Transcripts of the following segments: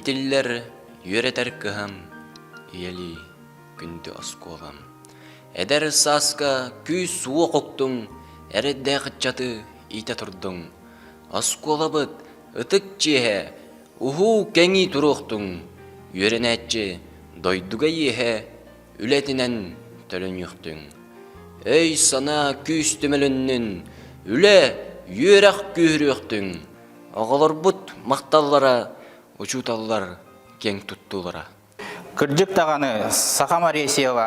Иитиллэр, үөрэтэр кыһам, ийэлии күндү оскуолам. Эдэр сааска күүс-уох уктуҥ, эрэйдээх ыччаты иитэ турдуҥ. Оскуолабыт ытык чиэһэ, уһуу-кэҥии туруохтуҥ. Үөрэнээччи дойдуга иэһэ, үлэтинэн төлөнүөхтүҥ. Өй-санаа күүс түмэлүннүн, үлэ, үөрэх күүһүрүөхтүҥ. Оҕолорбут махталлара, учууталлар киэҥ туттуулара. Кырдьык даҕаны, Саха Маресьева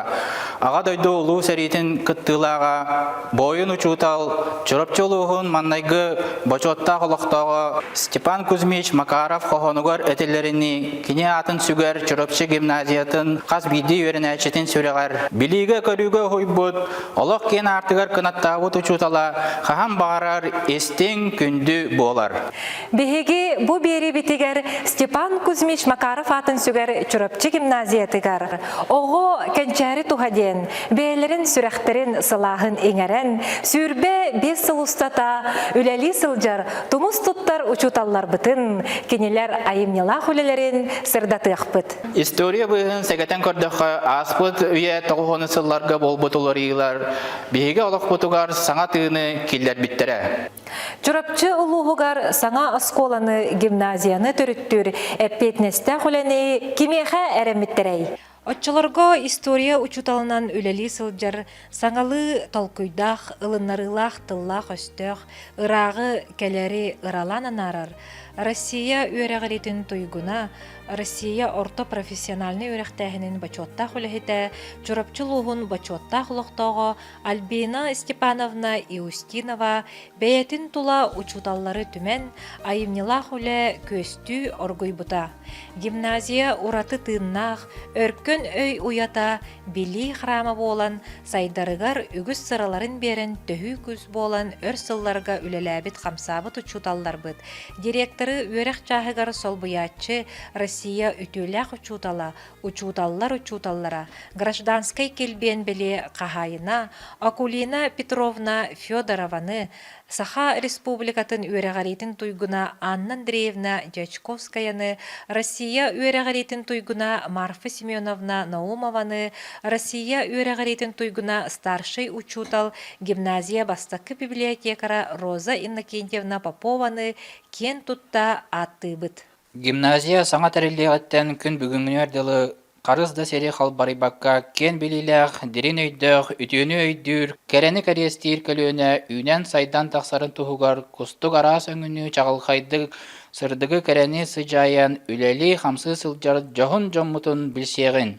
Аҕа дойду Улуу сэриитин кыттыылааҕа, буойун учуутал, Чурапчы улууһун маннайгы бочуоттаах олохтооҕо Степан Кузьмич Макаров хоһоонугар этиллэринии, кини аатын сүгэр Чурапчы гимназиятын хас биирдии үөрэнээччитин сүрэҕэр билиигэ-көрүүгэ уһуйбут, олох киэн аартыгар кынаттаабыт учуутала хаһан баҕарар истиҥ, күндү буолар. Биһиги бу биэриибитигэр Степан Кузьмич Макаров аатын сүгэр Чурапчы гимназиятыгар оҕо кэнчээри туһа диэн бэйэлэрин сүрэхтэрин сылааһын иҥэрэн 25 сыл устата үлэлии сылдьар тумус туттар учууталларбытын, кинилэр айымньылаах үлэлэрин сырдатыахпыт. История быыһын сэгэтэн көрдөххө, ааспыт үйэ тоҕуһуонун сылларга буолбут уларыйыылар биһиги олохпутугар саҥа тыыны киллэрбиттэрэ. Чурапчы улууһугар саҥа оскуоланы, гимназияны төрүттүүр эппиэтинэстээх үлэни кимиэхэ эрэммиттэрэй? Оччолорго история учууталынан үлэлии сылдьар саҥалыы толкуйдаах, ылыннарыылаах тыллаах-өстөөх, ырааҕы, кэлэри ыралаан анаарар Россия үөрэҕириитин туйгуна, Россия орто профессиональнай үөрэхтээһинин бочуоттаах үлэһитэ, Чурапчы улууһун бочуоттаах олохтооҕо Альбина Степановна Иустинова бэйэтин тула учууталлары түмэн, айымньылаах үлэ күөстүү оргуйбута. Гимназия ураты тыыннаах, өркөн өй уйата, билии храма буолан, сайдарыгар үгүс сыраларын биэрэн төһүү күүс буолан өр сылларга үлэлээбит-хамсаабыт учууталларбыт, директоры үөрэх чааһыгар солбуйааччы Россия үтүөлээх учуутала, учууталлар учууталлара, гражданскай килбиэн бэлиэ хаһаайына Акулина Петровна Федорованы, Саха Республикатын үөрэҕириитин туйгуна Анна Андреевна Дьячковскаяны, Россия үөрэҕириитин туйгуна Марфа Семеновна Наумованы, Россия үөрэҕириитин туйгуна старшай учуутал, гимназия бастакы библиотекара Роза Иннокентьевна Попованы киэн тутта ааттыыбыт. Гимназия саҥа тэриллиэҕиттэн күн бүгүҥҥүнүгэр дылы харыс да сири халбарыйбакка киэн билиилээх, дириҥ өйдөөх, үтүөнү өйдүүр, кэрэни кэриэстиир көлүөнэ үүнэн-сайдан тахсарын туһугар кустук араас өҥүнүү чаҕылхайдык, сырдыгы-кэрэни сыдьаайан үлэлии-хамсыы сылдьар дьоһун дьоммутун билсиэҕин.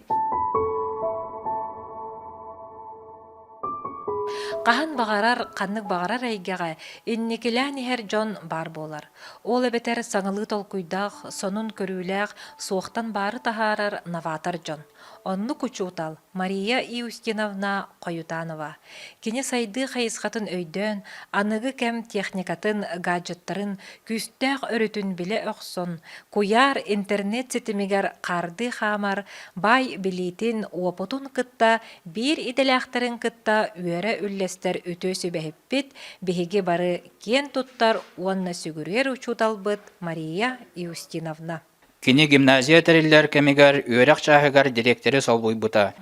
Хаһан баҕарар, ханнык баҕарар эйгэҕэ инникилээн иһэр дьон баар буолар. Ол эбэтэр саҥалыы толкуйдаах, сонун көрүүлээх, суохтан баары таһаарар новатор дьон. Оннук учуутал Мария Иустиновна Хоютанова. Кини сайдыы хайысхатын өйдөөн, аныгы кэм техникатын, гаджеттарын күүстээх өрүтүн билэ охсон, куйаар интернет ситимигэр хаардыы хаамар баай билиитин, уопутун кытта биир идэлээхтэрин кытта үөрэ үллэстэр үтүө сүбэһиппит, биһиги бары киэн туттар уонна сүгүрүйэр учууталбыт Мария Иустиновна. Кини гимназия тэриллэр кэмигэр үөрэх чааһыгар дириэктэри солбуйбута,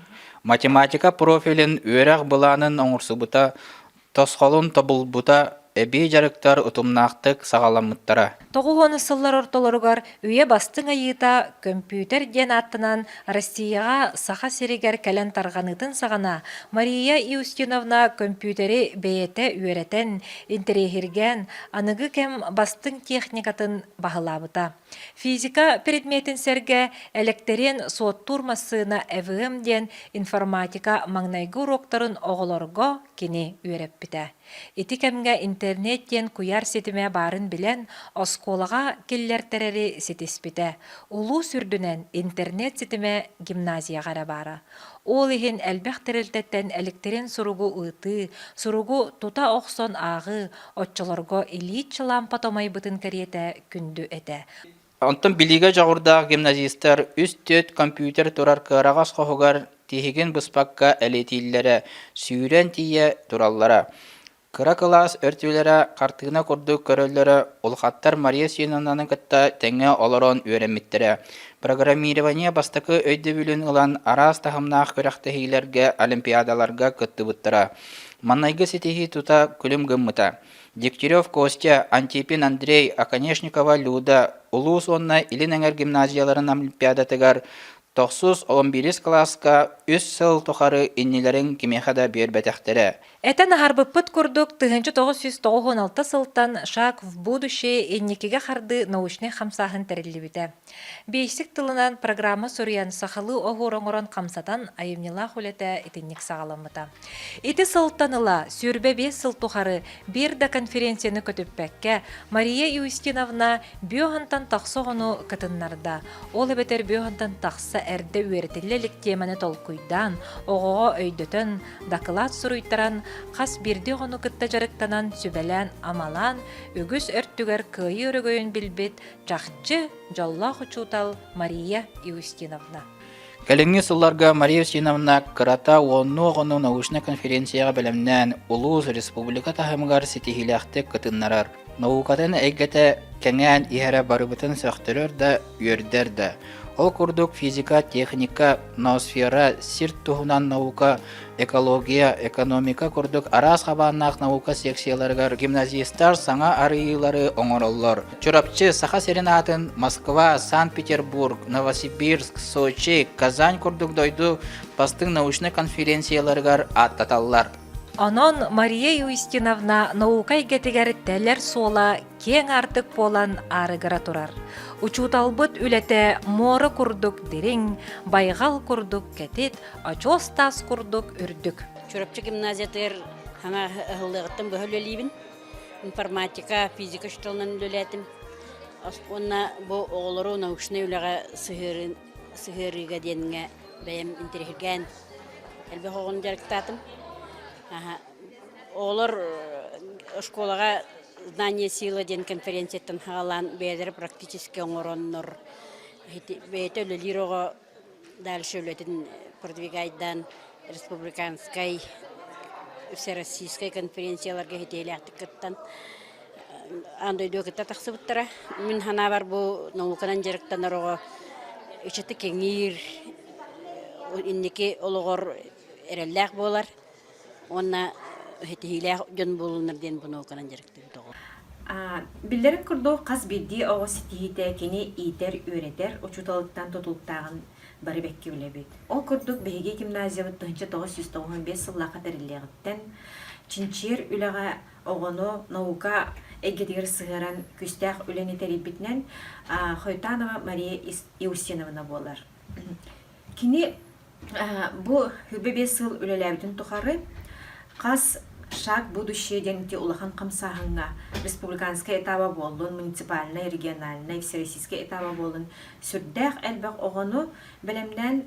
математика профилин үөрэх былаанын оҥорсубута, тосхолун тобулбута, эбии дьарыктар утумнаахтык саҕаламмыттара. Тоҕуһуонус сыллар ортолоругар үйэ бастыҥ айыыта көмпүүтэр диэн ааттанан Россияҕа Саха сиригэр кэлэн тарҕаныытын саҕана Мария Иустиновна көмпүүтэри бэйэтэ үөрэтэн, интэриэһиргээн, аныгы кэм бастыҥ техникатын баһылаабыта. Физика предметин сэргэ элэктэриэн суоттуур массыына ЭВМ диэн информатика маҥнайгы уруоктарын оҕолорго кини үөрэппитэ. Ити кэмҥэ интернет диэн куйаар ситимэ баарын билэн, оскуолаҕа киллэртэрэри ситиспитэ. Улуус үрдүнэн интернет ситимэ гимназияҕа эрэ баара. Ол иһин элбэх тэрилтэттэн электирин суругу ыытыы, суругу тута охсон ааҕыы оччолорго Ильич лаампа томайбытын кэриэтэ күндү этэ. Онтон билиигэ дьоҕурдаах гимназистар үс-түөрт компьютер турар кыараҕас хоһугар тиһигин быспакка элитииллэрэ, сүүрэн тиийэ тураллара. Кыра кылаас өртүлэрэ хартыына курдук көрөллөрө, улахаттар Мария Семеновнаны кытта тэҥҥэ олорон үөрэммиттэрэ. Программирование бастакы өйдөбүлүн ылан араас таһымнаах күрэхтэһиилэргэ, олимпиадаларга кыттыбыттара. Маҥнайгы ситиһии тута күлүм гыммыта. Дегтярев Костя, Антипин Андрей, Оконешникова Люда улуус уонна Илин Эҥэр гимназияларын олимпиадатыгар Тохсус 11 кылааска үс сыл тухары иннилэрин кимиэхэ да биэрбэтэхтэрэ. Этэн аһарбыппыт курдук, 1996 сылтан «Шаг в будущее» инникигэ хардыы научнай хамсааһын тэриллибитэ. Бейсик тылынан программа суруйан, сахалыы оһуор оҥорон хамсатан айымньылаах үлэтэ итинник саҕаламмыта. Ити сылтан ыла 25 сыл тухары биир да конференцияны көтүппэккэ Мария Иустиновна Бүөһантан тахса оҕону кытыннарда. Ол эбэтэр Бүөһантан тахса эрдэ үөрэтиллэ илик тиэмэни толкуйдаан, оҕоҕо өйдөтөн, дакылаат суруйтаран, хас биирдии оҕону кытта дьарыктанан, сүбэлээн-амалаан, үгүс өртүгэр кыайыы өрөгөйүн билбит чахчы дьоллоох учуутал Мария Иустиновна. Кэлиҥҥи сылларга Мария Устиновна кырата уоннуу оҕону научнай конференцияҕа бэлэмнээн улуус, республика таһымыгар ситиһиилээхтик кытыннарар. Наукатын эйгэтэ кэҥээн иһэрэ барыбытын сөхтөрөр да, үөрдэр да. Ол курдук физика, техника, ноосфера, сир туһунан наука, экология, экономика курдук араас хабааннаах наука секцияларыгар гимназистар саҥа арыйыылары оҥороллор. Чурапчы Саха сирин аатын Москва, Санкт-Петербург, Новосибирск, Сочи, Казань курдук дойду бастыҥ научнай конференцияларыгар ааттаталлар. Онон Мария Иустиновна наука эйгэтигэр тэлэр суола киэҥ аартык буолан аарыгыра турар. Учууталбыт үлэтэ муора курдук дириҥ, байҕал курдук кэтит, очуос таас курдук үрдүк. Чурапчы гимназиятыгар саҥа ыһыллыаҕыттан быһа үлэлиибин. Информатика, физика учууталынан үлэлээтим. Уонна бу оҕолору научнай үлэҕэ сыһыарыыга диэҥҥэ бэйэм интэриэһиргээн элбэх оҕону дьарыктаатым. Оҕолор школаҕа «Знание сила» диэн конференцияттан саҕалаан бэйэлэрэ практически оҥороннор бэйэтэ үлэлиир оҕо дальше үлэтин продвигайдаан республиканскай, всероссийскай конференцияларга ситиһиилээхтик кыттан аан дойдуга кытта тахсыбыттара. Мин санаабар бу науканан дьарыктанар оҕо ыччаты кэҥиир, инники олоҕор эрэллээх буолар уонна ситиһиилээх дьон буолуннар диэн бу науканан дьарыктыыбыт оҕо. Биллэрин курдук, хас биирдии оҕо ситиһиитэ кини иитэр-үөрэтэр учууталыттан тутулуктааҕын бары бэккэ билэбит. Ол курдук, биһиги гимназиябыт 1995 сыллаахха тэриллиэҕиттэн чинчийэр үлэҕэ оҕону наука эйгэтигэр сыһыаран күүстээх үлэни тэрийбитинэн Хойтанова Мария Иустиновна буолар. Кини Бу 25 сыл үлэлээбитин тухары хас «Шаг будущее» диэн ити улахан хамсааһыҥҥа республиканскай этаба буоллун, муниципальнай, региональнай, всероссийскай этаба буоллун сүрдээх элбэх оҕону бэлэмнээн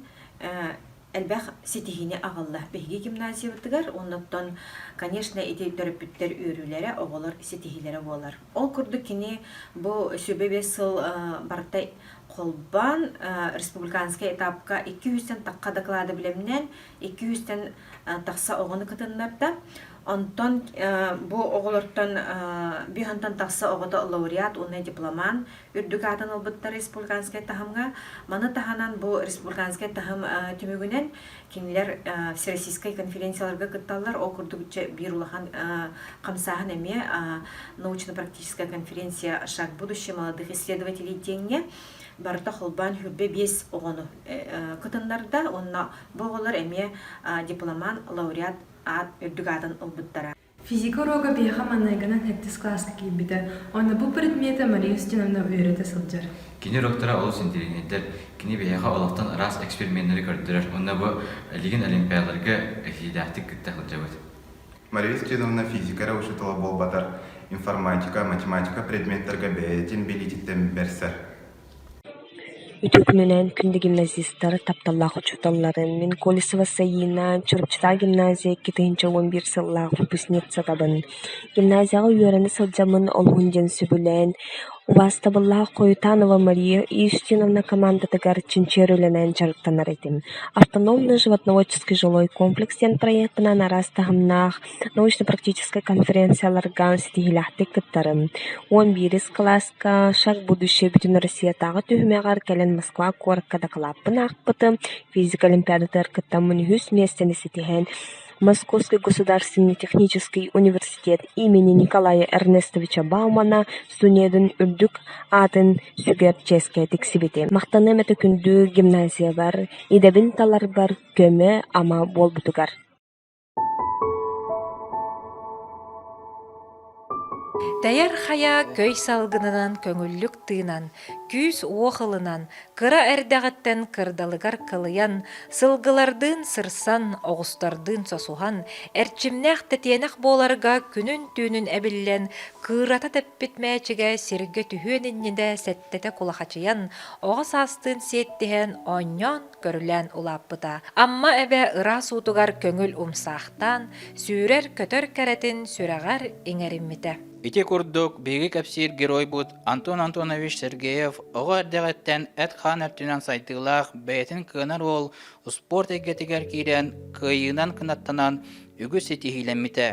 элбэх ситиһиини аҕалла биһиги гимназиябытыгар. Оннуттан, конечно, ити төрөппүттэр үөрүүлэрэ, оҕолор ситиһиилэрэ буолар. Ол курдук кини бу 25 сыл барыта холбоон республиканскай этапка 200-тэн тахха доклады билэмнээн 200-тэн тахса оҕону кытыннарда. Онтон бу оҕолортон биһантан тахса оҕото лауреат уонна дипломант үрдүк аатын ылбыттар республиканскай таһымҥа. Маны таһынан бу республиканскай таһым түмүгүнэн кинилэр всероссийскай конференцияларга кытталлар. Ол курдук биир улахан хамсааһын эмиэ научно-практическая конференция «Шаг будущего молодых исследователей» диэҥҥэ барыта холбоон хүрбэ биэс оҕону кытыннарда уонна бу оҕолор эмиэ дипломант, лауреат аат үрдүк аатын ылбыттара. Физика уруога биһиэхэ маҥнайгынан сэттис кылааска киирбитэ уонна бу предмети Мария Устиновна үөрэтэ сылдьар. Кини уруоктара олус интэриэһинэйдэр. Кини биһиэхэ олохтон араас эксперименнэри көрдөрөр уонна бу билигин олимпиадаларга эһиилээхтик кытта сылдьабыт. Мария Устиновна физика эрэ учуутала буолбатар, информатика, математика предметтэргэ бэйэтин билиититтэн бэрсэр. Үтүө күнүнэн күндү гимназистар, тапталлаах учууталларым, мин Колесова Саина, Чурапчытааҕы гимназия 2011 сыллаах выпускницатабын. Гимназияҕа үөрэнэ сылдьаммын олуһун диэн сөбүлээн, Убаастабыллаах Хоютанова Мария Иустиновна командатыгар чинчийэр үлэнэн дьарыктанар этим. Автономный животноводческий жилой комплекс диэн проекпынан араас таһымнаах научно-практическай конференцияларга ситиһиилээхтик кыттарым. 11 кылааска «Шаг будущее» Бүтүн Россиятааҕы түһүмэҕэр кэлэн Москва куоракка дакылааппын аахпытым, физика олимпиадатыгар кыттаммын үһүс миэстэни ситиһэн, Московский государственный технический университет имени Николая Эрнестовича Баумана студенын үрдүк аатын сүгэр чиэскэ тиксибитим. Махтаныам этэ күндү гимназиябар, идэбин таларбар көмө-ама буолбутугар. Тэйэр хайа көй салгынынан көҥүллүк тыынан, күүс-уох ылынан, кыра эрдэҕиттэн кырдалыгар кылыйан, сылгылардыын сырсан, оҕустардыын сосуһан, эрчимнээх тэтиэнэх буоларга күнүн-түүнүн эбиллэн, кыырата тэппит мээчигэ сиргэ түһүөн иннинэ сэттэтэ кулахачыйан, оҕо саастыын сиэттиһэн, оонньоон, көрүлээн улааппыта. Амма эбэ ыраас уутугар көҥүл умсаахтаан, сүүрэр-көтөр кэрэтин сүрэҕэр иҥэриммитэ. Ити курдук, биһиги кэпсиир геройбут Антон Антонович Сергеев оҕо эрдэҕиттэн эт-хаан өртүнэн сайдыылаах, бэйэтин кыанар уол успуорт эйгэтигэр киирэн, кыайыынан кынаттанан үгүс ситиһиилэммитэ.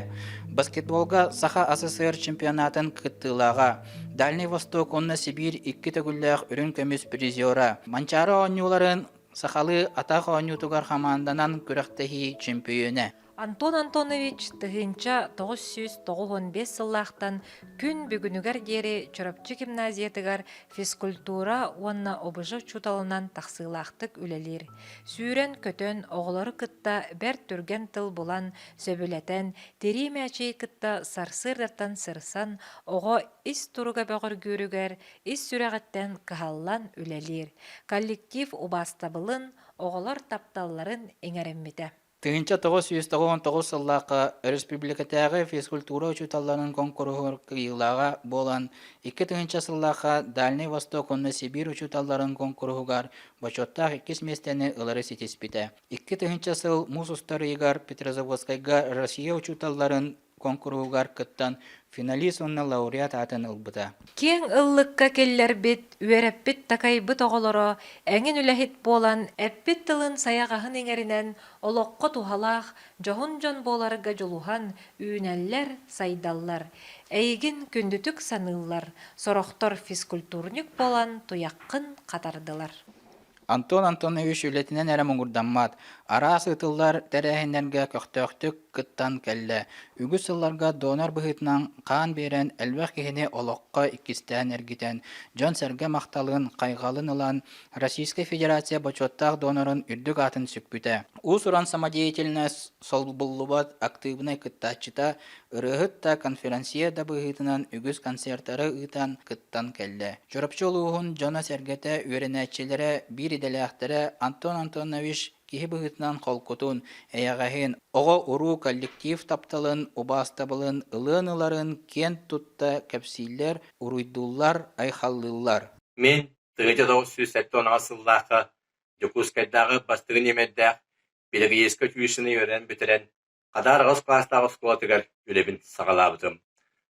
Баскетболга Саха СССР чемпионатын кыттыылааҕа, Дальний Восток уонна Сибиир икки төгүллээх үрүҥ көмүс призера, Манчаары оонньууларын сахалыы атах оонньуутугар хамаанданан күрэхтэһии чөмпүйүөнэ. Антон Антонович 1995 сыллаахтан күн бүгүнүгэр диэри Чурапчы гимназиятыгар физкультура уонна ОБЖ учууталынан тахсыылаахтык үлэлиир. Сүүрэн-көтөн, оҕолору кытта бэрт түргэн тыл булан, сөбүлэтэн, тирии мээчиги кытта сарсыардаттан сырсан, оҕо ис туруга бөҕөргүүрүгэр ис сүрэҕиттэн кыһаллан үлэлиир. Коллектив убаастабылын, оҕолор тапталларын иҥэриммитэ. 1999 сыллаахха өрөспүүбүлүкэтээҕи физкультура учууталларын куонкуруһугар кыайыылааҕа буолан, 2000 сыллаахха Дальнай Восток уонна Сибиир учууталларын куонкуруһугар бочуоттаах иккис миэстэни ылары ситиспитэ. 2000 сыл муус устар ыйыгар Петрозаводскайга Россия учууталларын куонкуруһугар кыттан финалист уонна лауреат аатын ылбыта. Киэҥ ыллыкка киллэрбит, үөрэппит-такайбыт оҕолоро эҥин үлэһит буолан, эппит тылын сайаҕаһын иҥэринэн, олоххо туһалаах, дьоһун дьон буоларга дьулуһан үүнэллэр, сайдаллар. Эйигин күндүтүк саныыллар, сорохтор физкультурник буолан туйаххын хатардылар. Антон Антонович үлэтинэн эрэ муҥурдаммат, араас ыытыллар тэрээһиннэргэ көхтөөхтүк кыттан кэллэ. Үгүс сылларга донор быһыытынан хаан биэрэн, элбэх киһини олоххо иккистээн эргитэн, дьон-сэргэ махталын, хайҕалын ылан, Российскай Федерация бочуоттаах донорун үрдүк аатын сүкпүтэ. Уус-уран самодеятельность солбуллубат актыыбынай кыттааччыта, ырыаһыт да, конферансье да быһыытынан үгүс концертары ыытан кыттан кэллэ. Чурапчы улууһун дьоно-сэргэтэ, үөрэнээччилэрэ, биир идэлээхтэрэ Антон Антонович киһи быһыытынан холкутун, эйэҕэһин, оҕо-уруу коллектив тапталын, убаастабылын ылыан ыларын киэн тутта кэпсииллэр, уруйдууллар, айхаллыыллар. Мин 1978 сыллаахха Дьокуускайдааҕы бастакы нүөмэрдээх педагогическай училищены үөрэнэн бүтэрэн, Хадаар аҕыс кылаастаах оскуолатыгар үлэбин саҕалаабытым.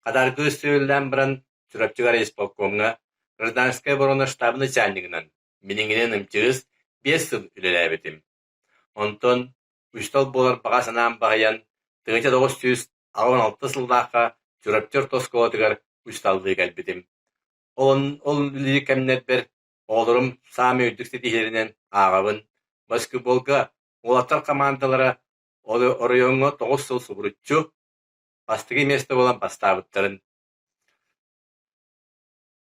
Хадаарга үссүөллээн баран Чурапчыга райисполкомҥа гражданскай оборона штабын начальнигынан, билиҥҥинэн МЧС 5 сыл үлэлээбитим. Онтон учуутал буолар баҕа санаам баһыйан, 1986 сыллаахха Чурапчы орто оскуолатыгар учууталлыы кэлбитим. Ол, ол үлэлиир кэмнэрбэр оҕолорум саамай үрдүк ситиһиилэринэн ааҕабын. Баскетболга уолаттар хамаандалара оройуоҥҥа 9 сыл субуруччу бастакы миэстэ буолан бастаабыттарын.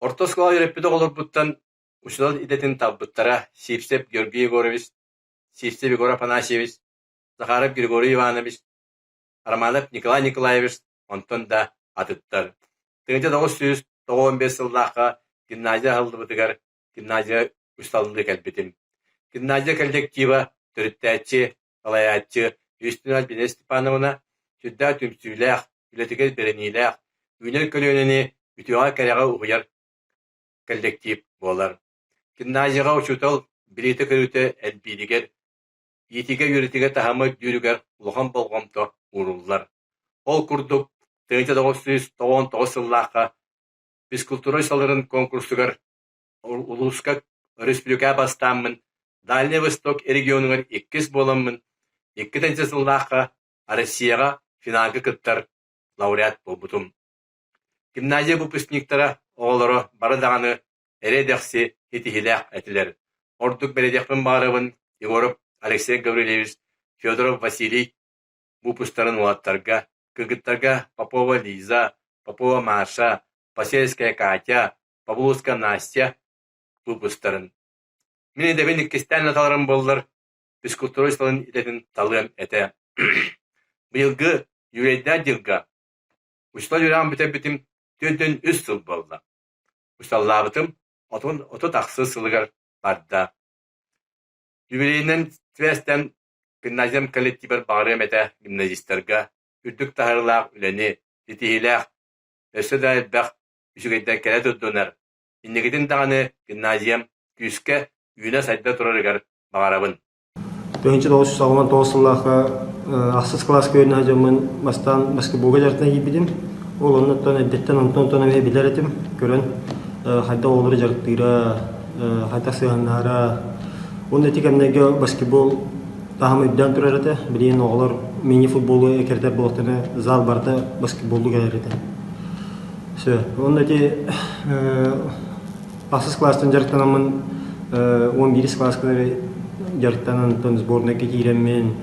Орто оскуолаҕа үөрэппит оҕолорбуттан учуутал идэтин талбыттара Сивцев Георгий Егорович, Сивцев Егор Афанасьевич, Захаров Григорий Иванович, Романов Николай Николаевич, онтон да атыттар. 1995 сыллаахха гимназия аһыллыбытыгар гимназия учууталлыы кэлбитим. Гимназия коллектива төрүттээччи, салайааччы Юстина Альбина Степановна сүрдээх түмсүүлээх, үлэтигэр бэриниилээх, үүнэр көлүөнэни үтүөҕэ-кэрэҕэ уһуйар коллектив буолар. Гимназияҕа учуутал билиитэ-көрүүтэ элбииригэр, иитиигэ-үөрэтиигэ таһыма үрдүүрүгэр улахан болҕомто ууруллар. Ол курдук, 1999 сыллаахха. физкультура саларын конкурсугар улууска өрөспүүбүлүкэ бастааммын, Дальнай Восток регионугар иккис буоламмын, 2 сыллаахха Россияҕа финалга кыттар лауреат буолбутум. Гимназия выпускниктара оҕолоро бары даҕаны эрэ-дэхси ситиһиилээх этилэр. Ордук бэлиэтиэхпин баҕарабын Егоров Алексей Гаврильевич, Федоров Василий выпустарын уолаттарга, кыргыттарга Попова Лиза, Попова Маша, Посельская Катя, Павловская Настя выпустарын. Мин идэбин иккистээн таларым буоллар, физкультура учууталын идэтин талыам этэ. Быйылгы юбилейдаах дьылга Учуутал үөрэҕин бүтэрбитим 43 сыл буолла. Учууталлаабытым 30 сылыгар барда. Юбилейынан сибээстээн гимназиям коллективар баҕарыам этэ гимназистарга үрдүк таһаарыылаах үлэни, ситиһиилээх, өссө да элбэх үчүгэйдэр кэлэ турдунар. Инникитин даҕаны гимназиям күүскэ үүнэ-сайда турарыгар баҕарабын. 1969 сыллаахха ахсыс кылааска үөрэнэ сылдьаммын бастаан баскетболга дьарыктана киирбитим. Ол оннуттан эрдэттэн онтон-онтон эмиэ билэр этим, көрөн хайдах оҕолору дьарыктыыра, хайдах сыһыаннаһара. Уонна ити кэмнэргэ баскетбол таһыма үрдээн турар этэ. Билигин оҕолор мини-футболу эккирэтэр буоллахтарына зал барыта баскетболлуу кэлэр этэ. Все. Уонна ити Ахсыс кылаастан дьарыктанаммын 11 кылааска дьарыктанан онтон сборнайга киирэммин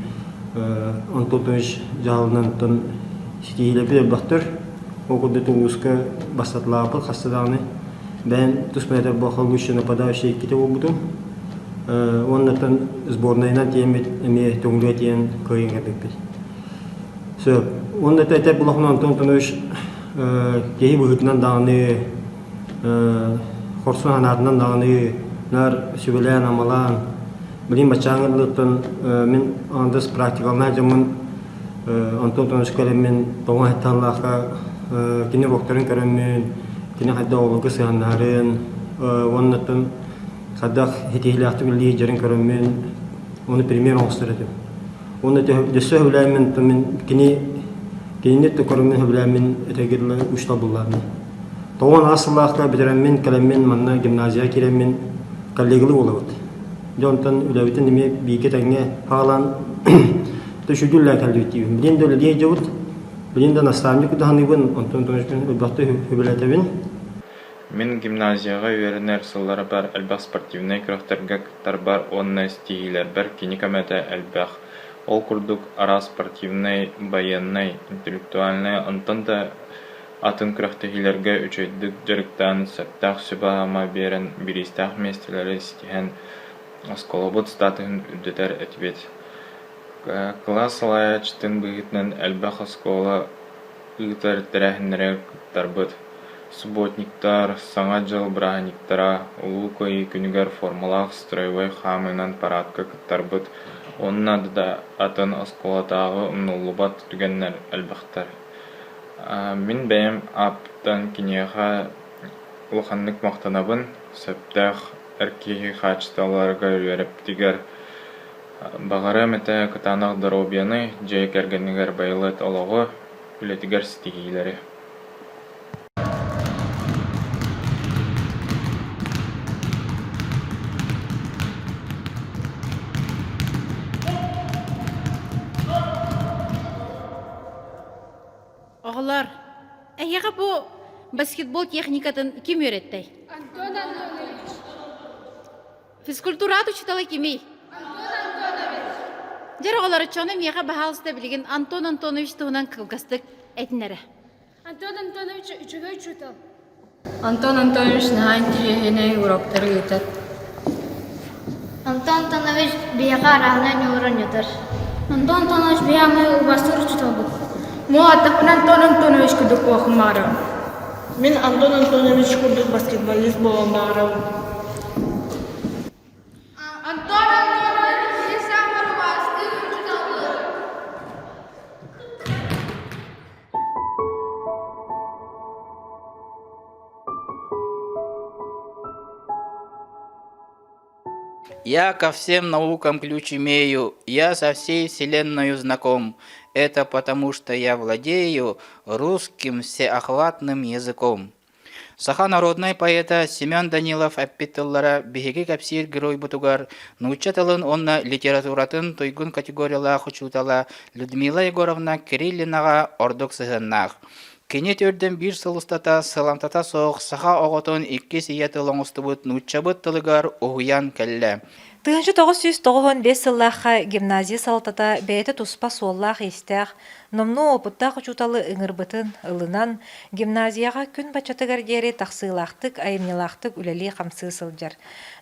Антон Антонович дьаһалынан онтон ситиһиилэрбит элбэхтэр. Ол курдук улууска бастатылаабыт хаста даҕаны бэйэм тус бэйэтэ буолха лучший нападающий иккитэ буолбутум. Уоннаттан сборнайынан тиэммит эмиэ Төҥүлүгэ тиийэн кыайан кэлбиппит. Сөп. Уонна этэр булахына Антон Антонович киһи быһыытынан даҕаны хорсун санаатынан даҕаны наар сүбэлээн-амалаан билигин баччааҥҥа дылыттан мин аҥардас практикалаах дьоммун Антон Антонович кэлэммин тоҕо аһыттааллаахха кини уруоктарын көрөммүн кини хайдах оҕолорго сыһыаннаһарын уоннаттан хайдах ситиһиилээхтик үлэлии сылдьарын көрөммүн ону пример оҥостор этим Уонна өссө сөбүлээммин мин кини кинини көрөммүн сөбүлээммин этэргэ дылы учуутал буллаабын. 98 сыллаахта бүтэрэммин кэлэммин манна гимназияҕа киирэммин коллегалыы буолабыт. Дьэ онтон үлэбитин эмиэ бииргэ тэҥҥэ хаалан үчүгэй үлэлээн кэллибит диибин. Билигин да үлэлии сылдьабыт. Билигин да наставник даһаныыбын, онтон элбэхтик үбүлэтэбин. Мин гимназияҕа үөрэнэр сылларбар элбэх спортивнай күрэхтэргэ кыттарбар уонна ситиһиилэрбэр кини көмөтө элбэх. Ол курдук араас спортивнай, байыаннай, интеллектуальнай онтон да атын күрэхтэһиилэргэ үчүгэйдик дьарыктаан, сөптөөх сүбэ-ама биэрэн, бириистээх миэстэлэри ситиһэн, оскуолабыт статуһун үрдэтэр этибит. Кылаас салайааччытын быһыытынан элбэх оскуола ыытар тэрээһиннэрэ кыттарбыт. Субботниктар, Саҥа дьыл бырааһынньыктара, Улуу Кыайыы күнүгэр формалаах строевой хаамыынан параадка кыттарбыт уонна да атын оскуолатааҕы умнуллубат түгэннэр элбэхтэр. Мин бэйэм ааппыттан киниэхэ улаханнык махтанабын, сөптөөх эр киһи хаачыстыбаларыгар үөрэппитигэр Баҕарыам этэ кытаанах доруобуйаны, дьиэ кэргэнигэр байылыат олоҕу, үлэтигэр ситиһиилэри. Оҕолор, эһиэхэ бу баскетбол техникатын ким үөрэттэй? Антон Антонович. Физкультура учуутала кимий? Антон Антонович. Дьэр оҕолор, оччоҕуна миэхэ баһаалыста билигин Антон Антонович туһунан кылгастык этин эрэ. Антон Антонович үчүгэй учуутал. Антон Антонович наһаа интэриэһинэй уроктары ыытар. Антон Антонович биһиэхэ арааһынай ньууру оонньотор. Антон Антонович биһи аны убастыыр учууталбыт. Мо аттахпына Антон Антонович курдук буолуохпун баҕарабын. Мин Антон Антонович курдук баскетболист буолуон баҕарабын. Антон Антонович биһи саамай убаастыыр учууталбыт. Я ко всем наукам ключ имею, я со всей вселенною знаком. Это потому, что я владею русским всеохватным языком. Саха народнай поэта Семен Данилов эппит тыллара биһиги кэпсиир геройбутугар нуучча тылын уонна литературатын туйгун категориялаах учуутала Людмила Егоровна Кириллинаҕа ордук сыһыаннаах. Кини төрдүн биир сыл устата сыламтата суох саха оҕотун иккис ийэ тыл оҥостубут нууччабыт тылыгар уһуйан кэллэ. 1995 сыллаахха гимназия салалтата бэйэтэ туспа суоллаах-иистээх, номнуо уопуттаах учууталы ыҥырбытын ылынан, гимназияҕа күн баччатыгар диэри тахсыылаахтык, айымньылаахтык үлэлии-хамсыы сылдьар.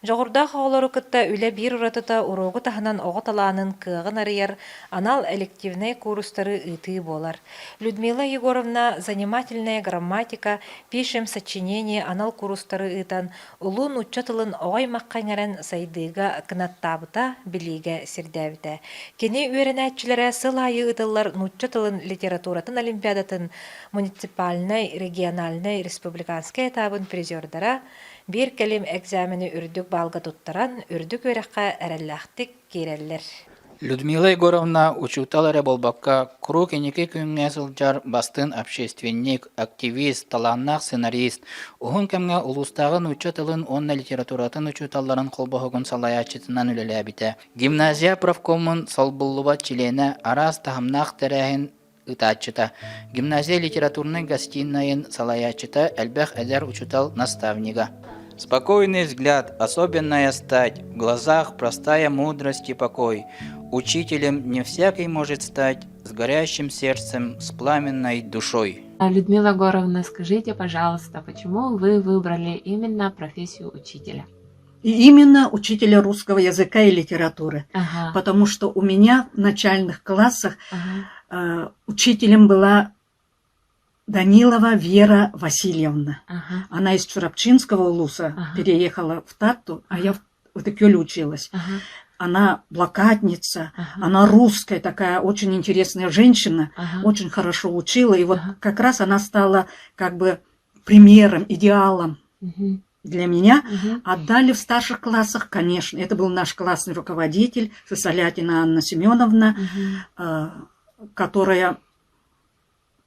Дьоҕурдаах оҕолору кытта үлэ биир уратыта уруогу таһынан оҕо талаанын кыаҕын арыйар анал элективнэй куурустары ыытыы буолар. Людмила Егоровна «Занимательная грамматика», «Пишем сочинение» анал куурустары ыытан, улуу нуучча тылын оҕо аймахха иҥэрэн сайдыыга кынаттаабыта, билиигэ сирдээбитэ. Кини үөрэнээччилэрэ сыл аайы ыытыллар нуучча тылын литературатын олимпиадатын муниципальнай, региональнай, республиканскай этабын призердара, биир кэлим экзамены үрдүк баалга туттаран, үрдүк үөрэххэ эрэллээхтик киирэллэр. Людмила Егоровна учуутал эрэ буолбакка, куруук инники күҥҥэ сылдьар бастыҥ общественник, активист, талааннаах сценарист, уһун кэмҥэ улуустааҕы нуучча тылын уонна литературатын учууталларын холбоһугун салайааччытынан үлэлээбитэ. Гимназия профкомун солбуллубат чилиэнэ, араас таһымнаах тэрээһин ыытааччыта, гимназия литературнай гостинайын салайааччыта, элбэх эдэр учуутал наставнига. Спокойный взгляд, особенная стать, в глазах простая мудрость и покой. Учителем не всякий может стать, с горящим сердцем, с пламенной душой. Людмила Егоровна, скажите, пожалуйста, почему вы выбрали именно профессию учителя? И именно учителя русского языка и литературы. Ага. Потому что у меня в начальных классах Ага. учителем была Данилова Вера Васильевна. Ага. Она из Чурапчинского улуса Ага. переехала в Татту, а я в Утыкёле училась. Ага. Она блокадница, Ага. она русская такая, очень интересная женщина, Ага. очень хорошо учила. И вот Ага. как раз она стала как бы примером, идеалом Мгм. для меня. Мгм. Отдали в старших классах, конечно. Это был наш классный руководитель Сысолятина Анна Семеновна, Мгм. которая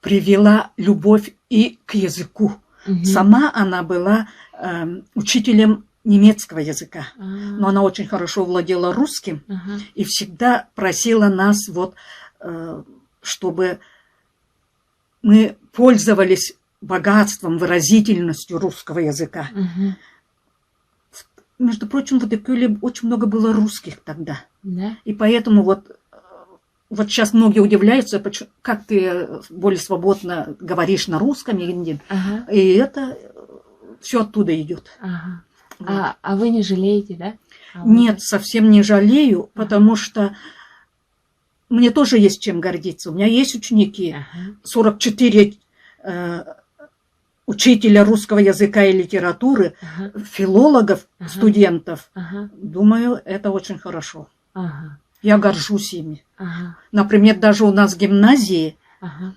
привела любовь и к языку. Мгм. Сама она была учителем немецкого языка, А. но она очень хорошо владела русским Ага. и всегда просила нас вот, чтобы мы пользовались богатством, выразительностью русского языка. Мгм. Между прочим, в Утыккүле очень много было русских тогда. Да? И поэтому вот, вот сейчас многие удивляются, как ты более свободно говоришь на русском, Индин. Ага. И это все оттуда идет. Ага. Вот. А вы не жалеете, да? А Нет, совсем не жалею, потому что мне тоже есть чем гордиться. У меня есть ученики, Ага. 44 учителя русского языка и литературы, Ага. филологов, Ага. студентов. Ага. Думаю, это очень хорошо. Ага. Я горжусь ими. Ага. Например, даже у нас в гимназии Ага.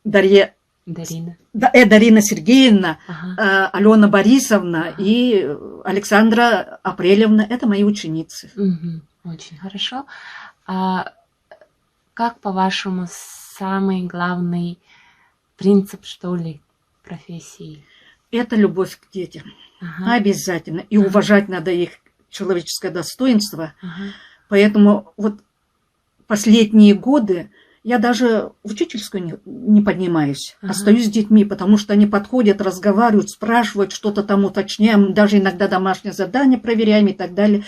Дарья, Дарина. Да, Дарина Сергеевна, Ага. Алена Борисовна и Александра Апрелевна – это мои ученицы. Мгм. Очень хорошо. А как, по-вашему, самый главный принцип, что ли, профессии? Это любовь к детям. Ага. Обязательно. И уважать надо их человеческое достоинство. Ага. Поэтому вот последние годы я даже в учительскую не поднимаюсь, Ага. остаюсь с детьми, потому что они подходят, разговаривают, спрашивают, что-то там уточняем, даже иногда домашнее задание проверяем и так далее.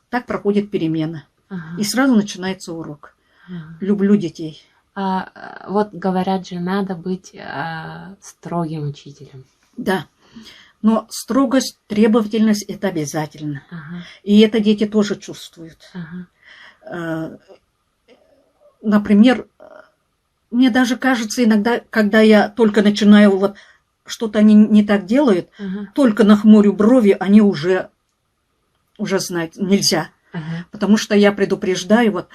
Так проходит перемена. Ага. И сразу начинается урок. Ага. Люблю детей. А, вот говорят же, надо быть строгим учителем. Да. Но строгость, требовательность – это обязательно. Ага. И это дети тоже чувствуют. Ага. Например, мне даже кажется иногда, когда я только начинаю вот что-то они не так делают, Ага. только нахмурю брови, они уже знают, нельзя. Ага. Потому что я предупреждаю,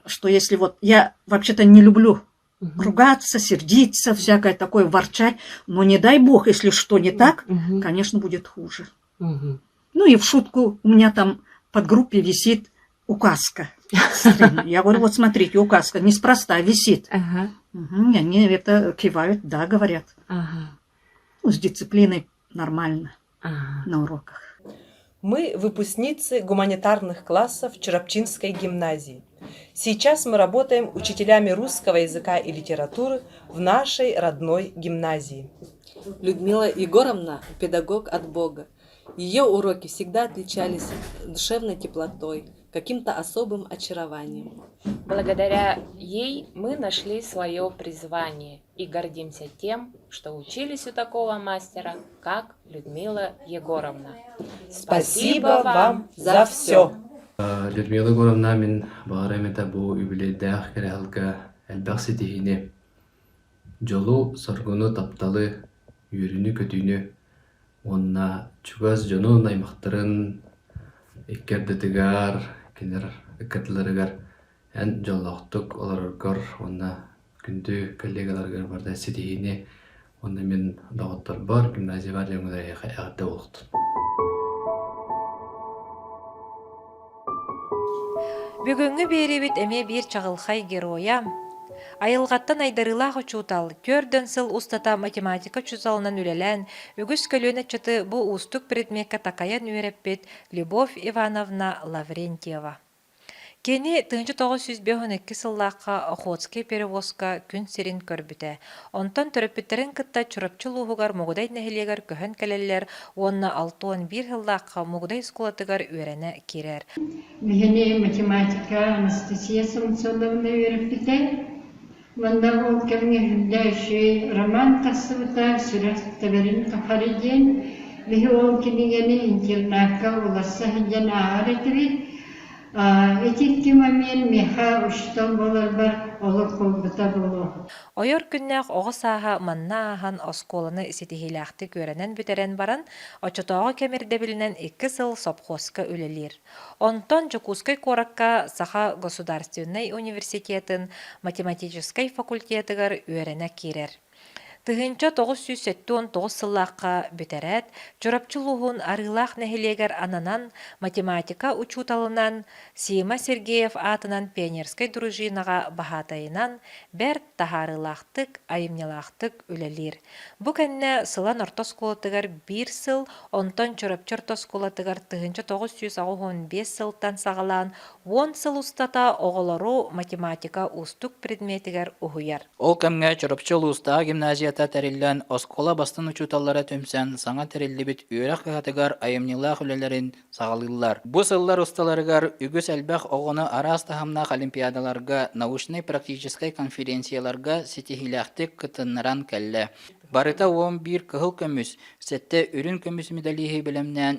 что если вот я вообще-то не люблю Мгм. ругаться, сердиться, всякое такое, ворчать, но не дай бог, если что не так, Мгм. конечно, будет хуже. Мгм. И в шутку у меня там под группе висит указка. Я говорю, вот смотрите, указка неспроста висит. Ага. Они это кивают, да, говорят. Ага. Ну, с дисциплиной нормально на уроках. Мы выпускницы гуманитарных классов Чурапчинской гимназии. Сейчас мы работаем учителями русского языка и литературы в нашей родной гимназии. Людмила Егоровна – педагог от Бога. Ее уроки всегда отличались душевной теплотой, каким-то особым очарованием. Благодаря ей мы нашли свое призвание и гордимся тем, что учились у такого мастера, как Людмила Егоровна. Спасибо вам за все! Людмила Егоровна мин баҕарыам этэ бу үбүлүөйдээх кэрэһэлгэ элбэх ситиһиини, дьолу, соргуну, тапталы, үөрүүнү-көтүүнү уонна чугас дьонун, аймахтарын икки ардытыгар, кинилэр ыккардыларыгар эн дьоллоохтук олороргор уонна күндү коллегаларгар барыта ситиһиини уонна мин доҕотторбор, гимназиябар дьоҥҥо эһиэхэ эҕэрдэ буолуохтун. Бүгүҥҥү биэриибит эмиэ биир чаҕылхай геройа, айылҕаттан айдарыылаах учуутал, түөрдөн сыл устата математика учууталынан үлэлээн, үгүс көлүөнэ ыччаты бу уустук предмеккэ такайан үөрэппит Любовь Ивановна Лаврентьева. Кини 1952 сыллаахха Охотскай перевозка күн сирин көрбүтэ. Онтон төрөппүттэрин кытта Чурапчы улууһугар Мугудай нэһилиэгэр көһөн кэлэллэр уонна 61 сыллаахха Мугудай оскуолатыгар үөрэнэ киирэр. Биһини математика Анастасия Самсоновна үөрэппитэ. Манна ол кэмҥэ Хүндэ үчүгэй роман тахсыбыта «Сүрэх тэбэрин тухары» диэн. Биһи ол кинигэни интернакка уларса сылдьан ааҕар этибит. Ити икки момент миэхэ учуутал буоларбар олук буолбута буолуо. Ойор күннээх оҕо сааһа манна ааһан оскуоланы ситиһиилээхтик үөрэнэн бүтэрэн баран, оччотооҕу кэм ирдэбилинэн икки сыл сопхуоска үлэлиир. Онтон Дьокуускай куоракка Саха государственнай университетын математическай факультетыгар үөрэнэ киирэр. 1979 сыллаахха бүтэрээт, Чурапчы улууһун Арыылаах нэһилиэгэр ананан математика учууталынан, Сима Сергеев аатынан пионерскай дружинаҕа баһаатайынан бэрт таһаарыылаахтык, айымньылаахтык үлэлиир. Бу кэннэ Сылан орто оскуолатыгар биир сыл, онтон Чурапчы орто оскуолатыгар 1985 сылтан саҕалаан уон сыл устата оҕолору математика уустук предметигэр уһуйар. Ол кэмҥэ Чурапчы улуустааҕы гимназията тэриллэн, оскуола бастыҥ учууталлара түмсэн, саҥа тэриллибит үөрэх кыһатыгар айымньылаах үлэлэрин саҕалыыллар. Бу сыллар усталарыгар үгүс элбэх оҕону араас таһымнаах олимпиадаларга, научнай-практическай конференцияларга ситиһиилээхтик кытыннаран кэллэ. Барыта 11 кыһыл көмүс, сэттэ үрүҥ көмүс медалиһы бэлэмнээн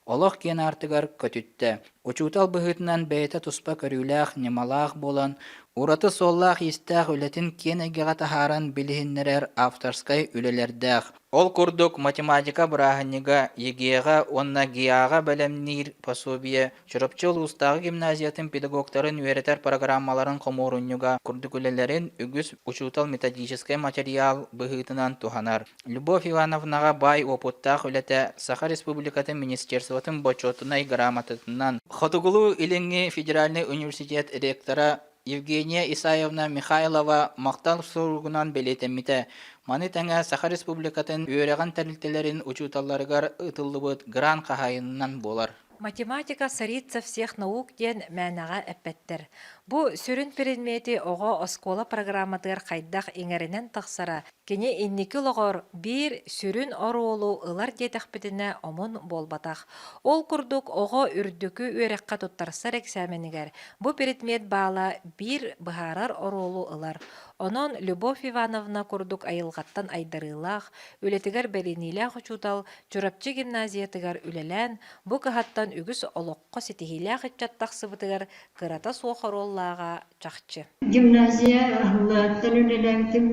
олох киэн аартыгар көтүттэ. Учуутал быһыытынан бэйэтэ туспа көрүүлээх, ньымалаах буолан, ураты суоллаах-иистээх үлэтин киэн эйгэҕэ таһааран билиһиннэрэр авторскай үлэлэрдээх. Ол курдук, математика бырааһынньыга ЕГЭ-ҕэ уонна ГИА-ҕа бэлэмниир пособие, Чурапчы улуустааҕы гимназиятын педагогтарын үөрэтэр программаларын хомуурунньуга курдук үлэлэрин үгүс учуутал методическай материал быһыытынан туһанар. Любовь Ивановнаҕа баай уопуттаах үлэтэ Саха Республикатын Министерствотын Бочуотунай грамотатынан, Хотугулуу-Илиҥҥи федеральнай университет ректора Евгения Исаевна Михайлова махтал суругунан бэлиэтэммитэ. Маны тэҥэ Саха Республикатын үөрэҕин тэрилтэлэрин учууталларыгар ыытыллыбыт грант хаһаайынынан буолар. Математика царица всех наук диэн мээнэҕэ эппэттэр. Бу сүрүн предмети оҕо оскуола программатыгар хайдах иҥэринэн тахсара Кини инники олоҕор биир сүрүн оруолу ылар диэтэхпитинэ омун буолбатах. Ол курдук оҕо үрдүкү үөрэххэ туттарсар эксээмэнигэр бу предмет баала биир быһаарар оруолу ылар. Онон Любовь Ивановна курдук айылҕаттан айдарыылаах, үлэтигэр бэриниилээх учуутал Чурапчы гимназиятыгар үлэлээн, бу кыһаттан үгүс олоххо ситиһиилээх ыччат тахсыбытыгар кырата суох оруоллааҕа чахчы. Гимназия аһыллыаттан үлэлээбитим.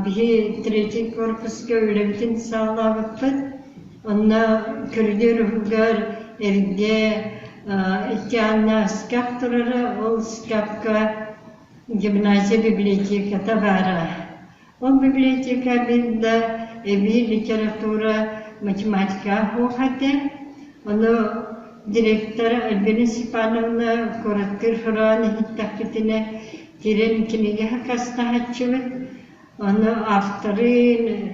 Биһи третий корпуска үлэбитин саҕалаабыппыт. Онно көрүдүөр уһугар эргэ икки ааннаах шкаф турара. Ол шкафка гимназия библиотеката баара. Ол библиотека мин да эбии литература, математика суох этэ. Ону директор Альбина Степановна куораттыыр сураҕын иһиттэхпитинэ, киирэн кинигэ хастаһааччыбыт. Ону авторын,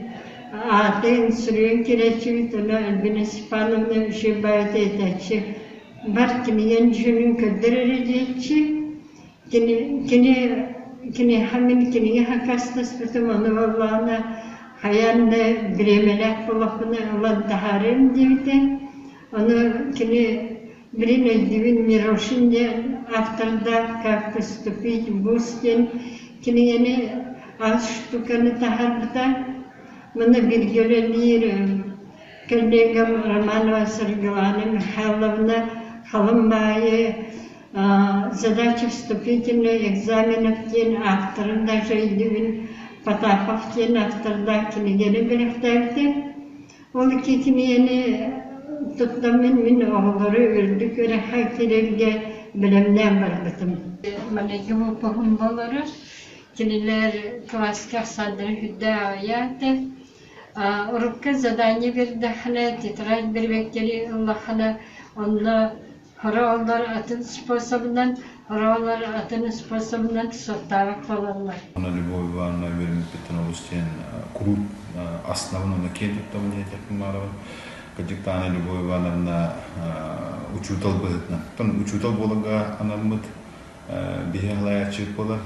Аатын суруйан киирээччибит уонна Альбина Степановна үчүгэй баайыта этээччи бар кинигэн дьүһүнүн көрдөр эрэ диэччи. Кини, кини, киниэхэ мин кинигэ хакастаспытым, ону буоллаҕына хайаан да бириэмэлээх буоллахпына ылан таһаарыам диэбитэ. Ону кини билин өйдүүбүн Мирошин диэн автордаах «Как поступить в ВУЗ» диэн кинигэни аҕыс штуканы таһаарбыта. Манна бииргэ үлэлиир коллегам Романова Саргылана Михайловна халыҥ баайы «Задачи вступительных экзаменов» диэн авторын даже өйдүүбүн Потапов диэн автордаах кинигэни бэлэхтээбитэ. Ол икки кинигэни туттаммын мин оҕолору үрдүк үөрэххэ киирэргэ бэлэмнээн барбытым. Маҥнайгы выпуһум буолара. Кинилэр кылааска ахсааннара үрдээх аҕыйаата. Урукку задание биэрдэххинэ, тетрадь бэрибэктэри ыллаххына, онно Хорооллор атын способынан, хорооллор атын способынан суоттаабат буолаллар. Аны Любовь Ивановна үөрэммиппиттэн олус диэн куруут астынабын уонна киэн туттабын диэн этиэхпин баҕарабын. Кырдьык даҕаны Любовь Ивановна учуутал быһыытынан. Оттон учуутал буоларга анаммыт биһи салайааччыбыт буолар,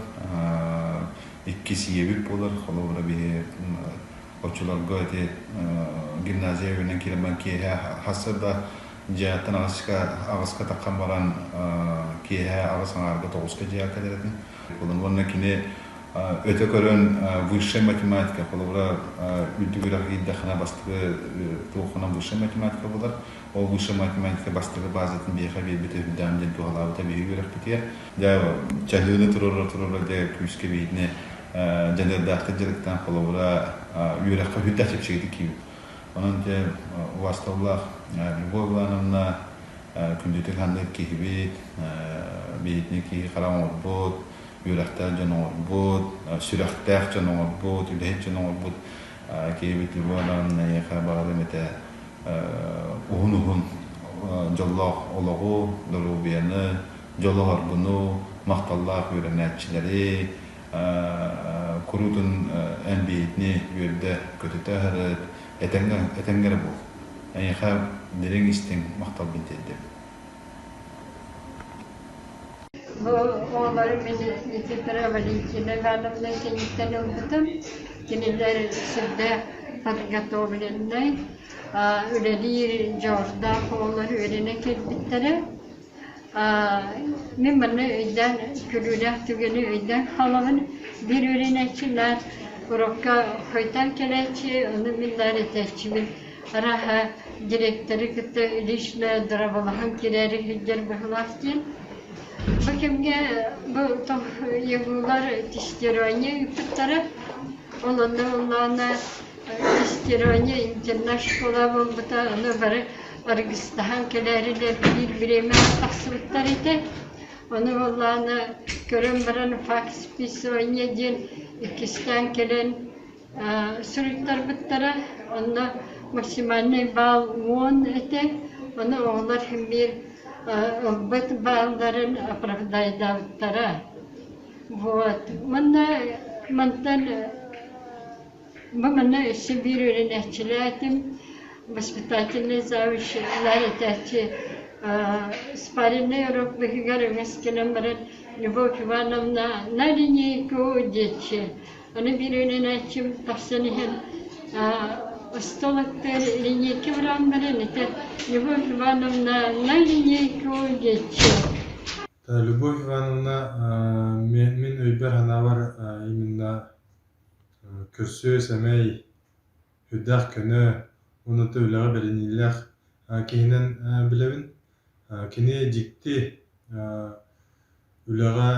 иккис ийэбит буолар. Холобура биһи оччолорго ити гимназия үөрэнэн киирэн баран киэһэ хасса да Дьиэттэн аҕыска аҕыска таххан баран киэһэ аҕыс аҥаарга тоҕуска дьиэҕэ кэлэр этим. Уонна кини өтө көрөн высшая математика, холобура үрдүк үөрэххэ киирдэххинэ бастакы туоххунан высшая математика буолар. Ол высшая математика бастакы базатын биһиэхэ биэрбитэ үрдээн диэн туһалаабыта биһиги үөрэхпитигэр. Дьэ чаһыыны туруора туруора дьэ күүскэ биһигини дьаныардаахтык дьарыктаан холобура үөрэххэ үрдээх чэпчэкитик киирбит. Онон дьэ убаастабыллаах Любовь Ивановна күндүтүк саныыр киһибит, биһитини киһи хара оҥорбут, үөрэхтээх дьон оҥорбут, сүрэхтээх дьон оҥорбут, үлэһит дьон оҥорбут киһибит Любовь Ивановна эйиэхэ баҕарыам этэ уһун-уһун дьоллоох олоҕу, доруобуйаны, дьолу-соргуну, махталлаах үөрэнээччилэри, куруутун эн биһитини үөрдэ көтүтэ аһарыт, этэҥҥэ этэҥҥэ эрэ буол. Эйиэхэ дириҥ истиҥ махталбын тиэрдэбин. Бу оҕолору мин Никифорова Валентина Ивановна кэнниттэн ылбытым. Кинилэр сүрдээх подготовленнай, үлэлиир дьоҕурдаах оҕолор үөрэнэ кэлбиттэрэ. Мин манна өйдөөн, күлүүлээх түгэни өйдөөн хаалабын. Биир үөрэнээччи наар урокка хойутаан кэлээччи, ону мин наар этээччибин. Арааһа, директоры кытта лично дорооболоһон киирээри сылдьар быһыылаах диэн. Бу кэмҥэ бу ЕГУ-лар тестирование ыыппыттара. Ол онно ыллаҕына Тестирование интернат-школа буолбута, ону бары аргыстаһан кэлээрилэр биир бириэмэ тахсыбыттар этэ. Ону буоллаҕына көрөн баран факт списывания диэн иккистээн кэлэн суруйтарбыттара. Онно максимальный балл 10 этэ. Ону оҕолор син биир ылбыт балларын оправдайдаабыттара. Вот. Манна мантан Бу манна өссө биир үөрэнээччилээтим, воспитательный завуч этээччи спаренный урок быһыгар өҥөс гынан баран Любовь Ивановна на линейку диэччи. Аны биир үөрэнээччим тахсан иһэн остуол аттыгар линейка баран баран этэ Любовь Ивановна на линейку диэччи. Любовь Ивановна мин өйбөр-санаабар именно Көрсүө, сэмэй, үрдээх көнө уонна да үлэҕэ бэриниилээх киһинэн билэбин. Кини дьикти үлэҕэ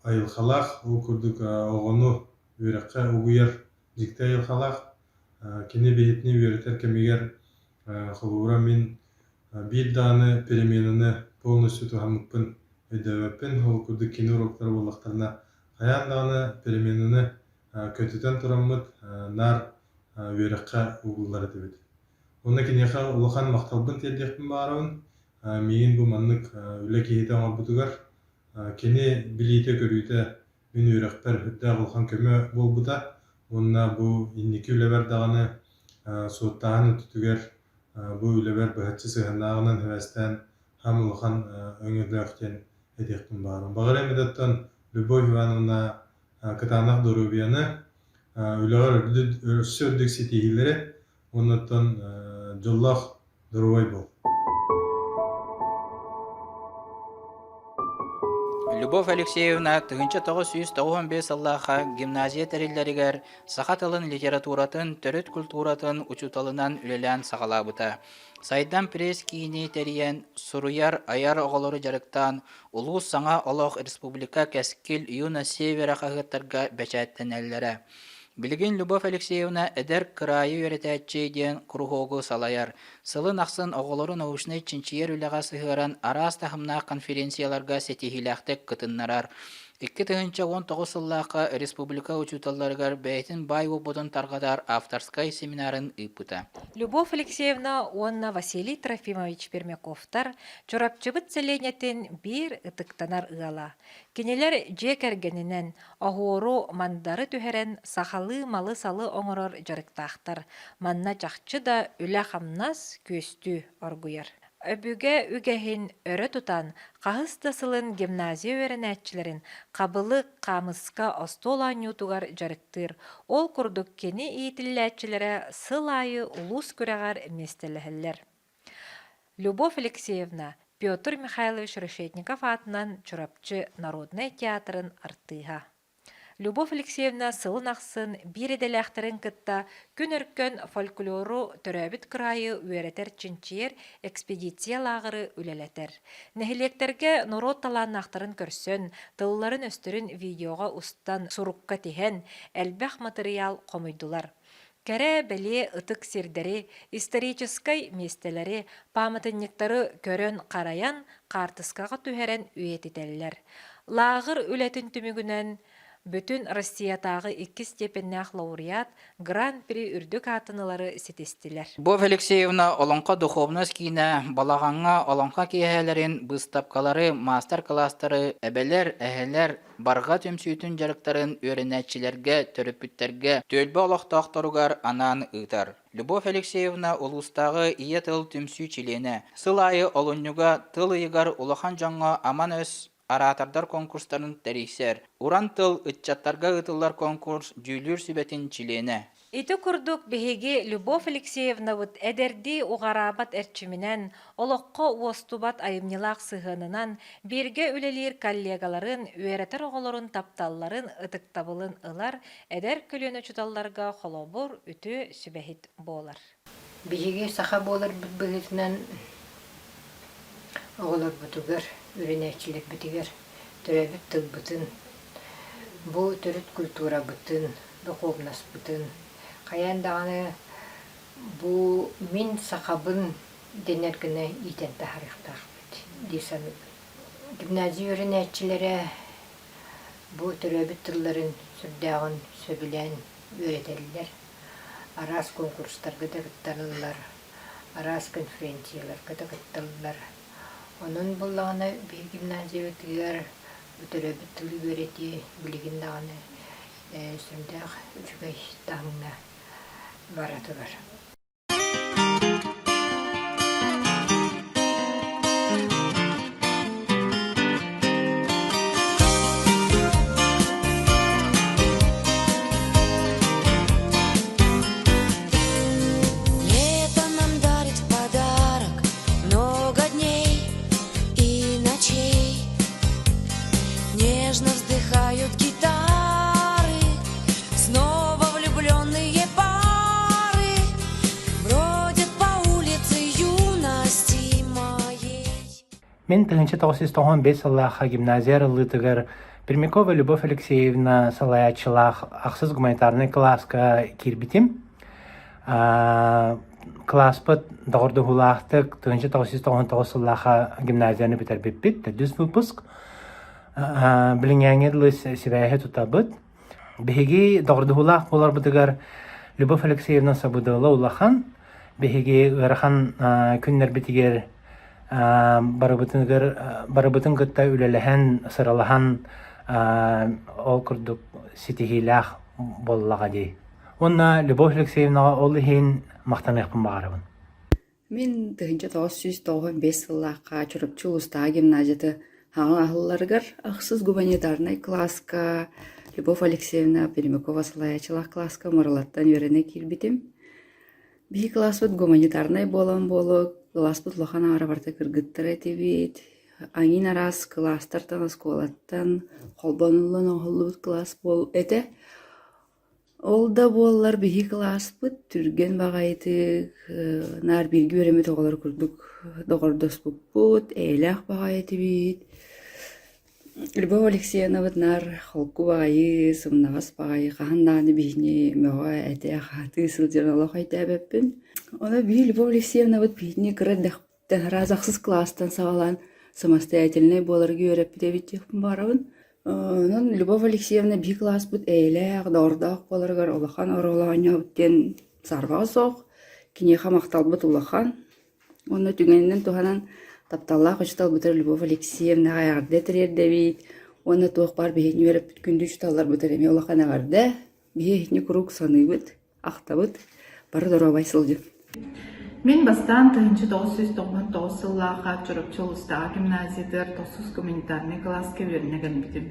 айылҕалаах, ол курдук оҕону үөрэххэ угуйар дьикти айылҕалаах. Кини биһитини үөрэтэр кэмигэр холобура мин биир даҕаны переменаны полностью туһаммыппын өйдөөбөппүн. Ол курдук кини уруоктара буоллахтарына Хайаан даҕаны переменаны көтүтэн тураммыт наар үөрэххэ угуллар этибит. Уонна киниэхэ улахан махталбын тиэрдиэхпин баҕарабын. Миигин бу маннык үлэ киһитэ оҥорбутугар кини билиитэ-көрүүтэ мин үөрэхпэр үрдээх улахан көмө буолбута. Уонна бу инники үлэбэр даҕаны суоттааһын өттүгэр бу үлэбэр быһаччы сыһыаннааҕынан сибээстээн хам улахан өҥөлөөх диэн этиэхпин баҕарабын. Баҕар эмит Любовь Ивановна кытаанах доруобуйаны, үлэҕэр өссө үрдүк ситиһиилэри уонна оттон дьоллоох доруобай буол. Любовь Алексеевна 1995 сыллаахха гимназия тэриллэригэр саха тылын литературатын, төрүт культуратын учууталынан үлэлээн саҕалаабыта. Сайдам пресс-киини тэрийэн, суруйар, айар оҕолору дьарыктаан, улуус Саҥа олох республика Кэскил, Юна Севера хаһыаттарга бэчээттэнэллэрэ. Билигин Любовь Алексеевна эдэр кыраайы үөрэтээччи диэн куруһуогу салайар. Сылын ахсын оҕолору научнай чинчийэр үлэҕэ сыһыаран араас таһымнаах конференцияларга ситиһиилээхтик кытыннарар. 2019 сыллаахха республика учууталларыгар бэйэтин баай уопутун тарҕатар авторскай семинарын ыыппыта. Любовь Алексеевна уонна Василий Трофимович Пермяковтар Чурапчыбыт сэлиэнньэтин биир ытыктанар ыала. Кинилэр дьиэ кэргэнинэн оһуору, мандары түһэрэн сахалыы малы-салы оҥорор дьарыктаахтар. Манна чахчы да үлэ-хамнас күөстүү оргуйар. Өбүгэ үгэһин өрө тутан, хаһыс да сылын гимназия үөрэнээччилэрин хабылык, хаамыска, остуол оонньуутугар дьарыктыыр. Ол курдук кини иитиллээччилэрэ сыл аайы улуус күрэҕэр миэстэлэһэллэр. Любовь Алексеевна Петр Михайлович Решетников аатынан Чурапчы народнай театрын артыыһа. Любовь Алексеевна сылын ахсын биир идэлээхтэрин кытта күн өркөн фольклору төрөөбүт кыраайы үөрэтэр-чинчийэр экспедиция лааҕыры үлэлэтэр. Нэһилиэктэргэ норуот талааннаахтарын көрсөн, тылларын-өстөрүн видеоҕа устан, сурукка тиһэн, элбэх матырыйаал хомуйдулар. Кэрэ-бэлиэ ытык сирдэри, историческай миэстэлэри, пааматынньыктары көрөн-харайан, хаартыскаҕа түһэрэн үйэтитэллэр. Лааҕыр үлэтин түмүгүнэн бүтүн Россиятааҕы иккис степеннээх лауреат Гран-при үрдүк аатын ылары ситистилэр. Любовь Алексеевна Олоҥхо духовность киинэ балаҕаҥҥа олоҥхо киэһэлэрин, быыстапкалары, маастар-кылаастары эбэлэр, эһэлэр, Барҕа түмсүүтүн дьарыктарын үөрэнээччилэргэ, төрөппүттэргэ, түөлбэ олохтоохторугар анаан ыытар. Любовь Алексеевна улуустааҕы Ийэ тыл түмсүү чилиэнэ. Сыл аайы олунньуга тыл ыйыгар улахан дьоҥҥо аман өс араатардар конкурстарын тэрийсэр. Уран тыл ыччаттарга ыытыллар конкурс дьүүллүүр сүбэтин чилиэнэ. Ити курдук биһиги Любовь Алексеевнабыт эдэрдии уҕараабат эрчиминэн, олоххо уостубат айымньылаах сыһыанынан, бииргэ үлэлиир коллегаларын, үөрэтэр оҕолорун тапталларын, ытыктабылын ылар, эдэр көлүөнэ учууталларга холобур, үтүө сүбэһит буолар. Биһиги саха буоларбыт быһыытынан оҕолорбутугар, үөрэнээччилэрбитигэр төрөөбүт тылбытын, бу төрүт культурабытын, духовнаспытын хайаан даҕаны бу мин сахабын дэнэр гына иитэн таһаарыахтаахпыт дии саныыбын. Гимназия үөрэнээччилэрэ бу төрөөбүт тылларын сүрдээҕин сөбүлээн үөрэтэллэр. Араас куонкурустарга да кытталлар, араас конференцияларга да кытталлар. Онон буоллаҕына биһиги гимназиябытыгар бу төрөөбүт тылы үөрэтии билигин даҕаны сүрдээх үчүгэй таһымҥа бара турар. Лето нам дарит в подарок много дней и ночей. Нежно вздыхают гитары, снова влюбленные пары бродят по улице юности моей. Мин 1995 сыллаахха гимназия арыллыытыгар Пермякова Любовь Алексеевна салайааччылаах ахсыс гуманитарнай кылааска киирбитим. Кылааспыт доҕордоһуулаахтык 1999 сыллаахха гимназияны бүтэрбиппит, төрдүс выпуск. Билиҥҥээҥҥэ дылы сибээһи тутабыт. Биһиги доҕордоһуулаах буоларбытыгар Любовь Алексеевна сабыдыала улахан. Биһиги ыарахан күннэрбитигэр барыбытыгар барыбытын кытта үлэлэһэн, сыралаһан ол курдук ситиһиилээх буоллаҕа дии. Уонна Любовь Алексеевнаҕа ол иһин махтаныахпын баҕарабын. Мин 1995 сыллаахха Чурапчы улуустааҕы гимназията хаҥа аһылларыгар ахсыс гуманитарнай кылааска Любовь Алексеевна Пермякова салайааччылаах кылааска Мырылаттан үөрэнэ киирбитим. Биһиги кылааспыт гуманитарнай буолан буолуо, кылааспыт улахан аҥара барыта кыргыттар этибит. Аҥин араас кылаастартан, оскуолаттан холбонуллан оҥоһуллубут кылаас буол этэ. Ол да буоллар биһиги кылааспыт түргэн баҕайытык, наар бииргэ үөрэммит оҕолор курдук доҕордоспуппут, эйэлээх баҕайы этибит. Любовь Алексеевнабыт наар холку баҕайы, сымнаҕас баҕайы, хаһан даҕаны биһини мөҕө-этэ, хаһытыы сылдьарын олох өйдөөбөппүн. Ону биһи Любовь Алексеевнабыт биһини кыра эрдэхпиттэн араас ахсыс кылаастан саҕалаан самостоятельнай буоларга үөрэппит эбит диэхпин баҕарабын. Онон Любовь Алексеевна биһи кылааспыт эйэлээх, доҕордоох буоларыгар улахан оруолу оонньообут диэн саарбаҕа суох. Киниэхэ махталбыт улахан. Уонна түгэнинэн туһанан тапталлаах учууталбытыгар Любовь Алексеевнаҕа эҕэрдэ тириэрдэбит уонна туох баар биһигини үөрэппит күндү учууталларбытыгар эмиэ улахан эҕэрдэ. Биһи эһигини куруук саныыбыт, ахтабыт, бары доруобай сылдьыҥ. Мин бастаан 1999 сыллаахха Чурапчы улуустааҕы гимназиятыгар тохсус гуманитарнай кылааска үөрэнэ кэлбитим.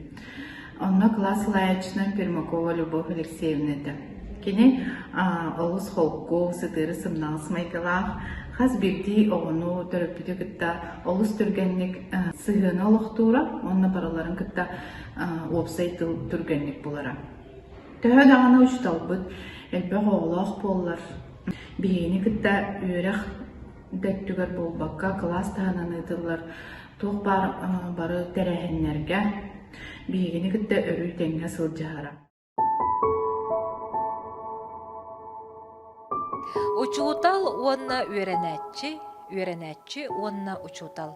Онно кылаас салайааччытынан Пермакова Любовь Алексеевна этэ. Кини олус холку, сытыары сымнаҕас майгылаах, хас биирдии оҕону, төрөппүтү кытта олус түргэнник сыһыаны олохтуура уонна барыларын кытта уопсай тыл түргэнник булара. Төһө даҕаны учууталбыт элбэх оҕолоох буоллар, биһигини кытта үөрэх да өттүгэр буолбакка, кылаас таһынан ыытыллар туох баар бары тэрээһиннэргэ биһигини кытта өрүү тэҥҥэ сылдьыһара. Учуутал уонна үөрэнээччи, үөрэнээччи уонна учуутал.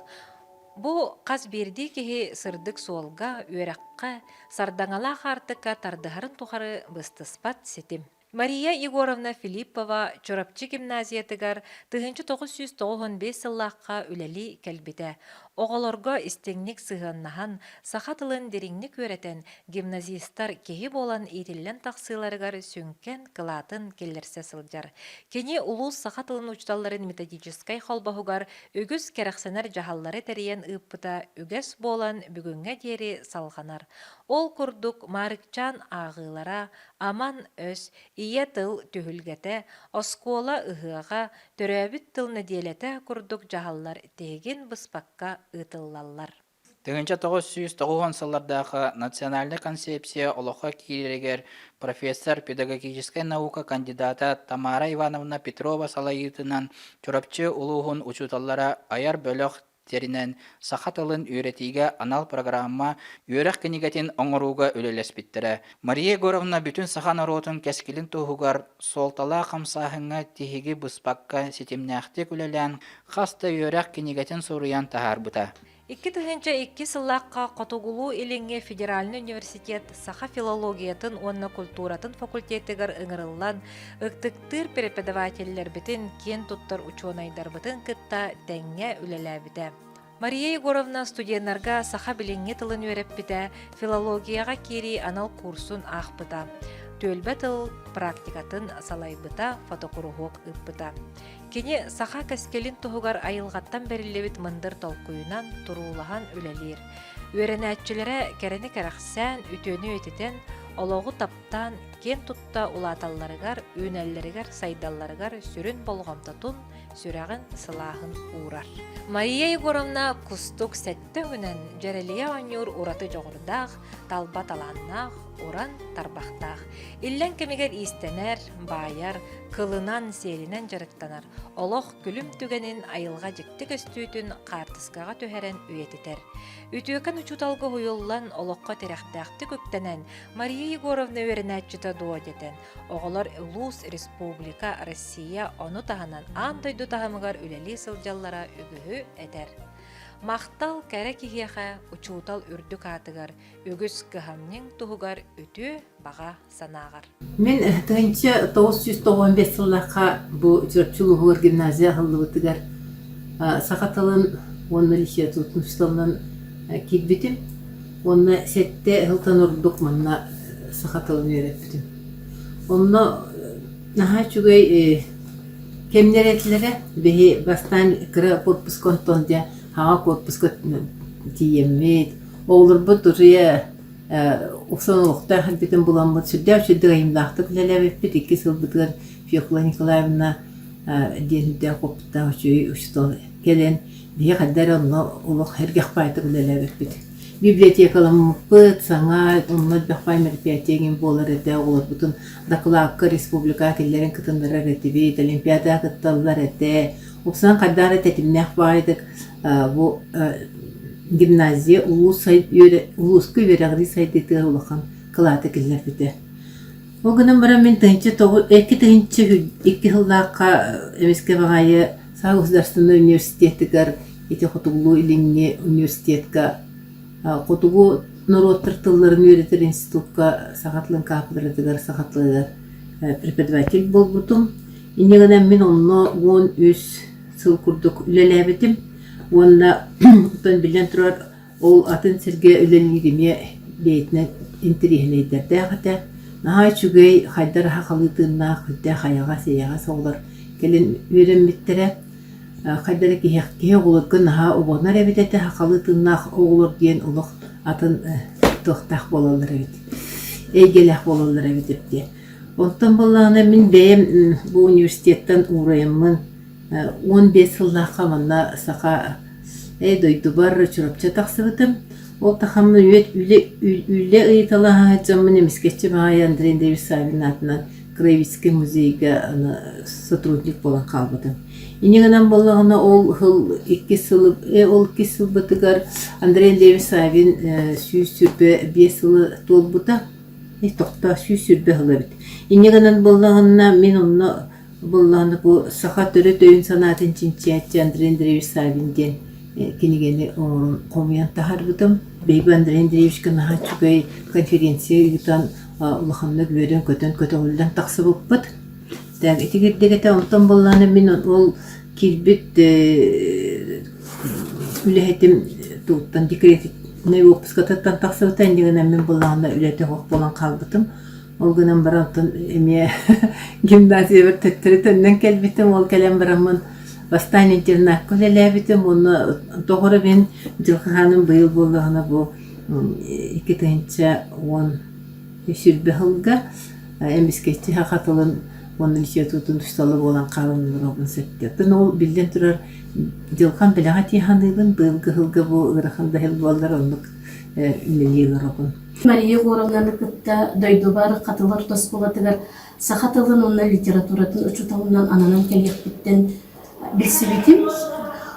Бу хас биирдии киһи сырдык суолга, үөрэххэ, сардаҥалаах аартыкка тардыһарын тухары быстыспат ситим. Мария Егоровна Филиппова Чурапчы гимназиятыгар 1995 сыллаахха үлэлии кэлбитэ. Оҕолорго истиҥник сыһыаннаһан, саха тылын дириҥник үөрэтэн, гимназистар киһи буолан иитиллэн тахсыыларыгар сүҥкэн кылаатын киллэрсэ сылдьар. Кини улуус саха тылын учууталларын методическай холбоһугар үгүс кэрэхсэнэр дьаһаллары тэрийэн ыыппыта үгэс буолан бүгүҥҥэ диэри салҕанар. Ол курдук Маарыкчаан ааҕыылара, Аман өс, Ийэ тыл түһүлгэтэ, Оскуола ыһыаҕа, Төрөөбүт тыл нэдиэлэтэ курдук дьаһаллар тиһигин быспакка ыытыллаллар. 1990 сыллардаахы национальнай концепция олоххо киирэригэр профессор, педагогическай наука кандидата Тамара Ивановна Петрова салайыытынан Чурапчы улууһун учууталлара айар бөлөх тэринэн саха тылын үөрэтиигэ анал программа үөрэх кинигэтин оҥорууга үлэлэспиттэрэ. Мария Егоровна бүтүн саха норуотун кэскилин туһугар суолталаах хамсааһыҥҥа тиһиги быспакка ситимнээхтик үлэлээн хас да үөрэх кинигэтин суруйан таһаарбыта. 2002 сыллаахха Хотугулуу-Илиҥҥи федеральнай университет саха филологиятын уонна культуратын факультетыгар ыҥырыллан, ытыктыыр преподавателлэрбитин, киэн туттар учуонайдарбытын кытта тэҥҥэ үлэлээбитэ. Мария Егоровна студеннарга саха билиҥҥи тылын үөрэппитэ, филологияҕа киирии анал курсун аахпыта, түөлбэ тыл практикатын салайбыта, фотокуруһуок ыыппыта. Кини саха кэскилин туһугар айылҕаттан бэриллибит мындыр толкуйунан туруулаһан үлэлиир. Үөрэнээччилэрэ кэрэни кэрэхсээн, үтүөнү үйэтитэн, олоҕу таптаан, киэн тутта улааталларыгар, үүнэллэригэр, сайдалларыгар сүрүн болҕомтотун, сүрэҕин сылааһын уурар. Мария Егоровна кустук сэттэ өҥүнэн дьэрэлийэ оонньуур ураты дьоҕурдаах, талба талааннаах, уран тарбахтаах. Иллэҥ кэмигэр иистэнэр, баайар, кылынан, сиэлинэн дьарыктанар, олох күлүм түгэнин айылҕа дьикти көстүүтүн хаартыскаҕа түһэрэн үйэтитэр. Үтүөкэн учууталга уһуйуллан, олоххо тирэхтээхтик үктэнэн, Мария Егоровна үөрэнээччитэ дуо дэтэн, оҕолор улуус, республика, Россия, ону таһынан аан дойду таһымыгар үлэлии сылдьаллара үгүһү этэр. Махтал кэрэ киһиэхэ учуутал үрдүк аатыгар үгүс кыһамньыҥ туһугар үтүө баҕа санааҕар. Мин 1995 сыллаахха бу Чурапчы улууһугар гимназия аһыллыбытыгар саха тылын уонна литературатын учууталынан киирбитим уонна сэттэ сылтан ордук манна саха тылын үөрэппитим. Онно Наһаа үчүгэй кэмнэр этилэрэ. Биһи бастаан кыра корпуска онтон дьэ хаҥа корпуска тиийэммит, оҕолорбут утуйа уксан олохтоох эрбитин буламмыт сүрдээх үчүгэй айымньылаахтык үлэлээбиппит. Икки сылбытыгар Фекла Николаевна диэн үрдээх опыттаах үчүгэй учуутал кэлэн биһи хайда эрэ онно олох эргэх баайтык үлэлээбиппит. Библиотекаламмыппыт, саҥа онно элбэх баай мероприятие эҥин буолар этэ, оҕолорбутун дакылаакка республикаҕа киллэрэн кытыннарар этибит, олимпиадаҕа кытталлар этэ. Уксан хайдах эрэ тэтимнээх баайдык бу гимназия улуус улууска үөрэҕирии сайдыытыгар улахан кылааты киллэрбитэ. Ол гынан баран мин 2002 сыллаахха эмискэ баҕайы Саха государственнай университетыгар ити Хотугулуу-Илиҥҥи университетка хотугу норуоттар тылларын үөрэтэр институкка саха тылын кафедратыгар саха тылыгар преподаватель буолбутум. Инньэ гынан мин онно 13 сыл курдук үлэлээбитим уонна оттон биллэн турар Ол атын сиргэ үлэлиир эмиэ бэйэтинэн интэриэһинэйдэрдээх этэ. Наһаа үчүгэй, хайдар аһа тыыннаах, үрдээх айаҕас, эйэҕэс оҕолор кэлин үөрэммиттэрэ. Хайда эрэ киһи, киһи оҕолорго наһаа убанар эбит этэ, сахалыы тыыннаах оҕолор диэн олох атын туохтаах буолаллар эбит, эйгэлээх буолаллар эбит диэн. Онтон буоллаҕына мин бэйэм бу университеттан уурайаммын 15 сыллаахха манна саха Ээ, дойдубар Чурапчы тахсыбытым. Ол тахаммын үлэ, үлэ ыйыталаһа сылдьаммын эмискэччи баҕайы Андрей Андреевич Саввин аатынан Краеведческай музейга сотрудник буолан хаалбытым. Инньэ гынан буоллаҕына ол сыл иккис сылы ол иккис сылбытыгар Андрей Андреевич Саввин 125 сылы туолбута. Тохтоо 120 сыл эбит. Инньэ гынан буоллаҕына мин онно Буоллаҕына бу саха төрүт өйүн-санаатын чинчийээччи Андрей Андреевич Саввин диэн кинигэни оҥорон хомуйан таһаарбытым. Биһиги Андрей Андреевичка наһаа үчүгэй конференция ыытан улаханнык үөрэн-көтөн көтөҕүллэн тахсыбыппыт. Так ити кирдик этэ онтон буоллаҕына мин ол киирбит үлэһитим тугуттан декретнэй уоппускатыттан тахсыбыта инньэ гынан мин буоллаҕына үлэтэ суох буолан хаалбытым. Ол гынан баран оттон эмиэ гимназиябар төттөрү төннөн кэлбитим. Ол кэлэн бараммын бастаан интернакка үлэлээбитим уонна тоҕо эрэ мин дьылҕа хааным быйыл буоллаҕына бу 2010 сүүрбэ сылга эмискэччи саха тылын уонна литературатын учуутала буолан хаалан олоробун сөптө. Оттон ол биллэн турар дьылҕам бэлэҕэ дии саныыбын. Быйылгы сылга бу ыарахан да сыл буоллар оннук үлэлии олоробун. Мария Егоровнаны кытта дойдубар Хатылы орто оскуолатыгар саха тылын уонна литературатын учууталынан ананан кэлиэхпиттэн билсибитим.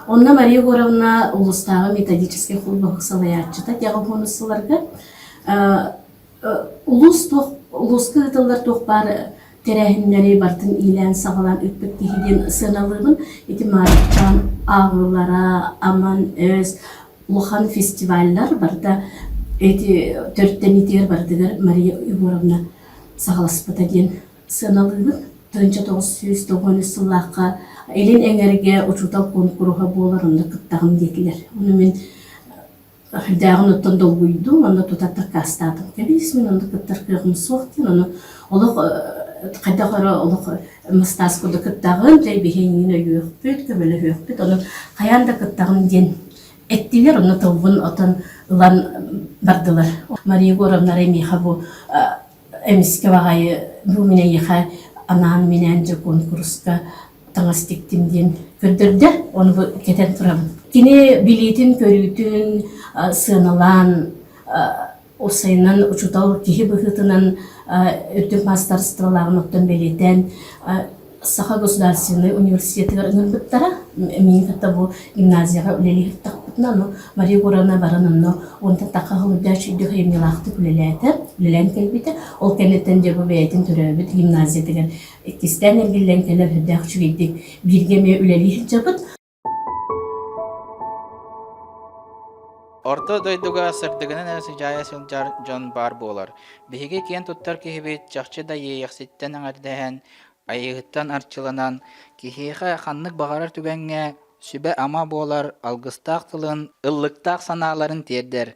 Онно Мария Егоровна улуустааҕы методическай холбоһук салайааччыта тиэҕэ сылларга улуус туох улууска ыытыллар туох баар тэрээһиннэри барытын иилээн-саҕалаан ыыппыт киһи диэн сыаналыыбын. Ити Маарыкчаан ааҕыылара, Аман өс, улахан фестиваллар барыта эти төрүттэниитигэр барытыгар Мария Егоровна саҕаласпыта диэн сыаналыыбын. 1993 сыллаахха Илин Эҥэргэ учуутал куонкуруһа буолар, онно кыттаҕым диэтилэр. Ону мин Сүрдээҕин оттон долгуйдум, онно тута аккаастаатым. Кэбиис, мин онно кыттар кыаҕым суох диэн, ону олох хайдах эрэ олох мастаас курдук кыттаҕын, дьэ биһи эйигин өйүөхпүт, көмөлөһүөхпүт, ону хайаан да кыттаҕын диэн эттилэр, онно тылбын отон ылан бардылар. Мария Егоровна эрэ миэхэ бу эмискэ баҕайы бу мин эйиэхэ анаан-минээн дьэ куонкуруска таҥас тиктим диэн көрдөрдө, ону бу кэтэн турабын. Кини билиитин-көрүүтүн сыаналаан, уопсайынан учуутал киһи быһыытынан үрдүк маастарыстыбалааҕын оттон бэлиэтээн Саха государственнай университетыгар ыҥырбыттара. Миигин кытта бу гимназияҕа үлэлии сыттахпытына, ону Мария Егоровна баран онно уонтан тахха сылдьа үчүгэйдик айымньылаахтык үлэлээтэ, үлэлээн кэлбитэ. Ол кэнниттэн дьэ бу бэйэтин төрөөбүт гимназиятыгар иккистээн эргиллэн кэлэн сүрдээх үчүгэйдик бииргэ эмиэ үлэлии сылдьабыт. Орто дойдуга сырдыгынан эрэ сыдьаайа сылдьар дьон баар буолар. Биһиги киэн туттар киһибит чахчы да иэйэхситтэн эҥэрдэһэн, айыыһыттан арчыланан, киһиэхэ ханнык баҕарар түгэҥҥэ сүбэ-ама буолар алгыстаах тылын, ыллыктаах санааларын тиэрдэр,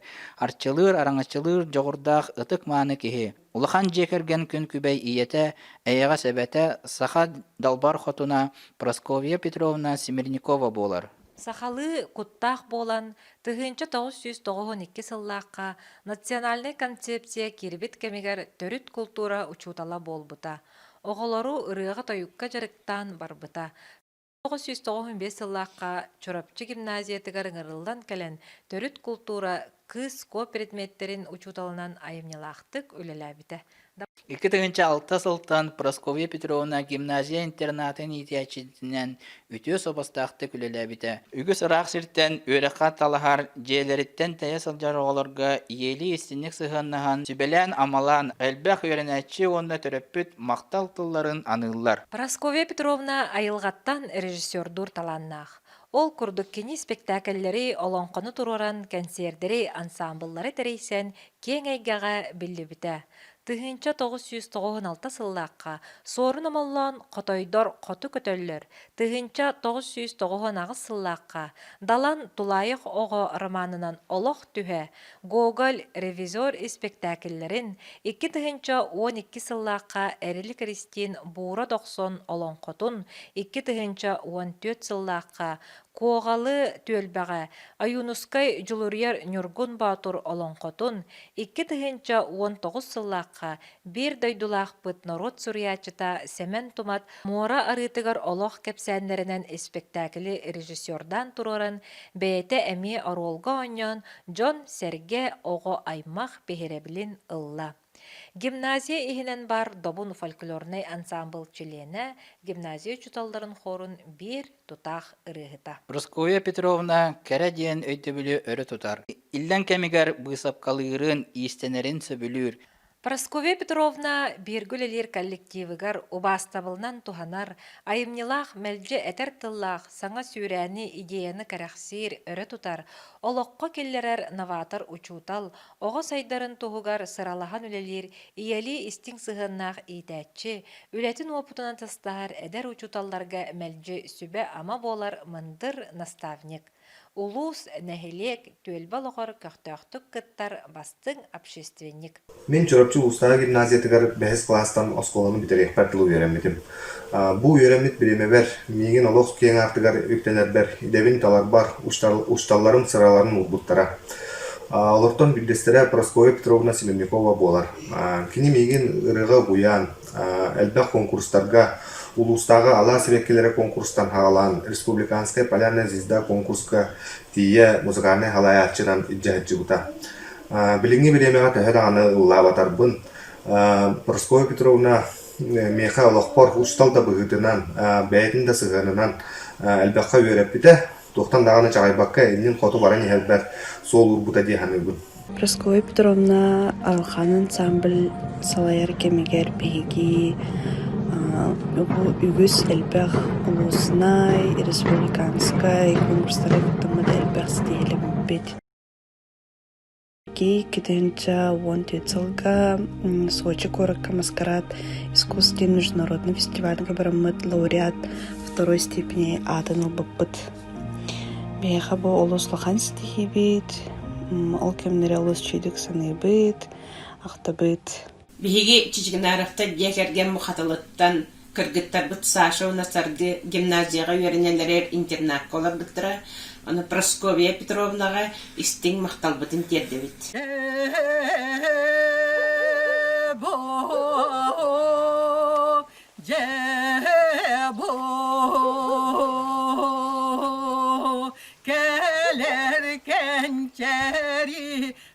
арчылыыр, араҥаччылыыр дьоҕурдаах ытык-мааны киһи. Улахан дьиэ кэргэн күн күбэй ийэтэ, эйэҕэс эбэтэ, саха далбар хотуна Прасковья Петровна Смирникова буолар. Сахалыы куттаах буолан, 1992 сыллаахха национальнай концепция киирбит кэмигэр төрүт култуура учуутала буолбута. Оҕолору ырыаҕа-тойукка дьарыктаан барбыта. 995 сыллаахха Чурапчы гимназиятыгар ыҥырыллан кэлэн төрүт култуура кыыс куо предметтэрин учууталынан айымньылаахтык үлэлээбитэ. 2006 сылтан Прасковья Петровна гимназия интернатын иитээччитинэн үтүө суобастаахтык үлэлээбитэ. Үгүс ыраах сиртэн үөрэххэ талаһар, дьиэлэриттэн тэйэ сылдьар оҕолорго ийэлии истиҥник сыһыаннаһан, сүбэлээн-амалаан, элбэх үөрэнээччи уонна төрөппүт махтал тылларын аныыллар. Прасковья Петровна айылҕаттан режиссердуур талааннаах. Ол курдук кини спектакльлэри, олоҥхону туруоран, кэнсиэрдэри, ансаамбыллары тэрийсэн киэҥ эйгэҕэ биллибитэ. 1996 сыллаахха Суорун Омоллоон Хотойдор хоту көтөллөр, 1998 сыллаахха Далан Тулаайах оҕо романынан Олох түһэ, Гоголь Ревизор испэктээкиллэрин, 2012 сыллаахха Эрили Кристин Буура Дохсон олоҥхотун, 2014 сыллаахха Куоҕалы түөлбэҕэ Ойуунускай Дьулуруйар Ньургун Боотур олоҥхотун, 2019 сыллаахха биир дойдулаахпыт норуот суруйааччыта Сэмэн Тумат муора арыытыгар олох кэпсээннэринэн испэктээкили режиссердаан туруоран, бэйэтэ эмиэ оруолга оонньоон, дьон-сэргэ, оҕо-аймах биһирэбилин ылла. Гимназия иһинэн баар Добун фольклорнай ансаамбыл чилиэнэ, гимназия учууталларын хорун биир тутаах ырыаһыта. Прасковья Петровна кэрэ диэн өйдөбүлү өрө тутар. Иллэҥ кэмигэр быысапкалыырын, иистэнэрин сөбүлүүр. Прасковья Петровна бииргэ үлэлиир коллективыгар убаастабылынан туһанар, айымньылаах, мэлдьи этэр тыллаах, саҥа сүүрээни, идеяны кэрэхсиир, өрө тутар, олоххо киллэрэр новатор учуутал, Оҕо сайдарын туһугар сыралаһан үлэлиир ийэлии истиҥ сыһыаннаах иитээччи, үлэтин уопутунан атастаһар эдэр учууталларга мэлдьи сүбэ-ама буолар мындыр наставник. Улуус, нэһилиэк, түөлбэ олоҕор көхтөөхтүк кыттар бастыҥ общественник. Мин Чурапчы улуустааҕы гимназиятыгар бэһис кылаастан оскуоланы бүтэриэхпэр дылы үөрэммитим. Бу үөрэммит бириэмэбэр миигин олох киэҥ аартыгар үктэнэрбэр, идэбин таларбар учууталларым сыраларын уурбуттара. Олортон биирдэстэрэ Прасковья Петровна Семенникова буолар. Кини миигин ырыаҕа угуйаан, элбэх конкурстарга улуустааҕы Алаас сибэккилэрэ конкурстан саҕалаан республиканскай Полярная звезда конкурска тиийэ музыкальнай салайааччынан илдьэ сылдьыбыта. Билиҥҥи бириэмэҕэ төһө даҕаны ыллаабатарбын, Прасковья Петровна миэхэ олохпор учуутал да быһыытынан, бэйэтин да сыһыанынан элбэххэ үөрэппитэ, туохтан даҕаны чаҕыйбакка иннин хоту баран иһэрбэр суол уурбута дии саныыбын. Прасковья Петровна Арылхан ансамбль салайар кэмигэр биһиги үгүс элбэх улууснай, республиканскай конкурстарга кыттаммыт элбэх ситиһиилэммиппит. 2014 сылга Сочи куоракка «Маскарад искусств» диэн международный фестивальга бараммыт лауреат второй степени аатын ылбыппыт. Биһиэхэ бу олус улахан ситиһиибит, ол кэмнэри олус үчүгэйдик саныыбыт, ахтабыт. Биһиги Чичигинаровтар дьиэ кэргэн Мухатылыттан кыргыттарбыт Саша уонна Саргы гимназияҕа үөрэнэллэригэр интернакка олорбуттара. Аны Прасковья Петровнаҕа истиҥ махталбытын тиэрдэбит. Кэлэр кэнчэри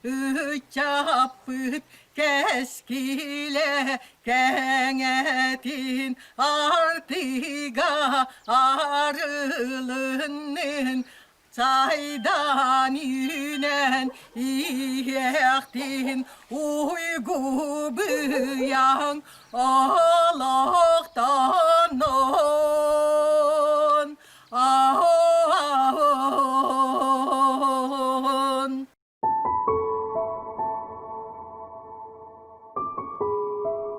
ыччаппыт кэскилэ кэҥэтин артыга арылыннын сайдан үүнэн иһиэхтин уйгу быйаҥ олохтонон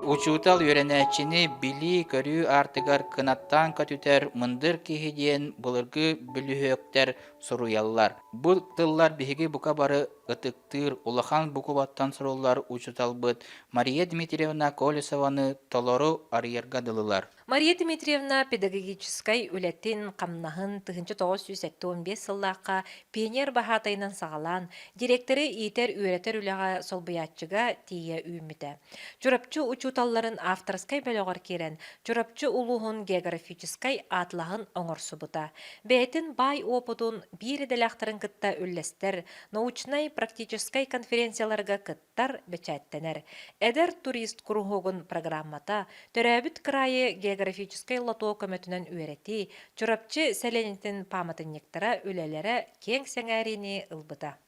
Учуутал үөрэнээччини билии-көрүү аартыгар кынаттаан көтүтэр мындыр киһи диэн былыргы бөлүһүөктэр суруйаллар. Бу тыллар биһиги бука бары ытыктыыр улахан букубаттан суруллар учууталбыт Мария Дмитриевна Колесованы толору арыйарга дылылар. Мария Дмитриевна педагогическай үлэтин, хамнаһын 1975 сыллаахха пионер баһаатайынан саҕалаан, директоры иитэр-үөрэтэр үлэҕэ солбуйааччыга тиийэ үүммүтэ. Чурапчы учууталларын авторскай бөлөҕөр киирэн, Чурапчы улууһун географическай атлаһын оҥорсубута. Бэйэтин баай уопутун биир идэлээхтэрин кытта үллэстэр, научнай-практическай конференцияларга кыттар. тар бэчээттэнэр. Эдэр турист куруһуогун программата төрөөбүт кыраайы географическай лотуо көмөтүнэн үөрэтии, Чурапчы сэлиэнньэтин пааматынньыктара үлэлэрэ киэҥ сэҥээриини ылбыта.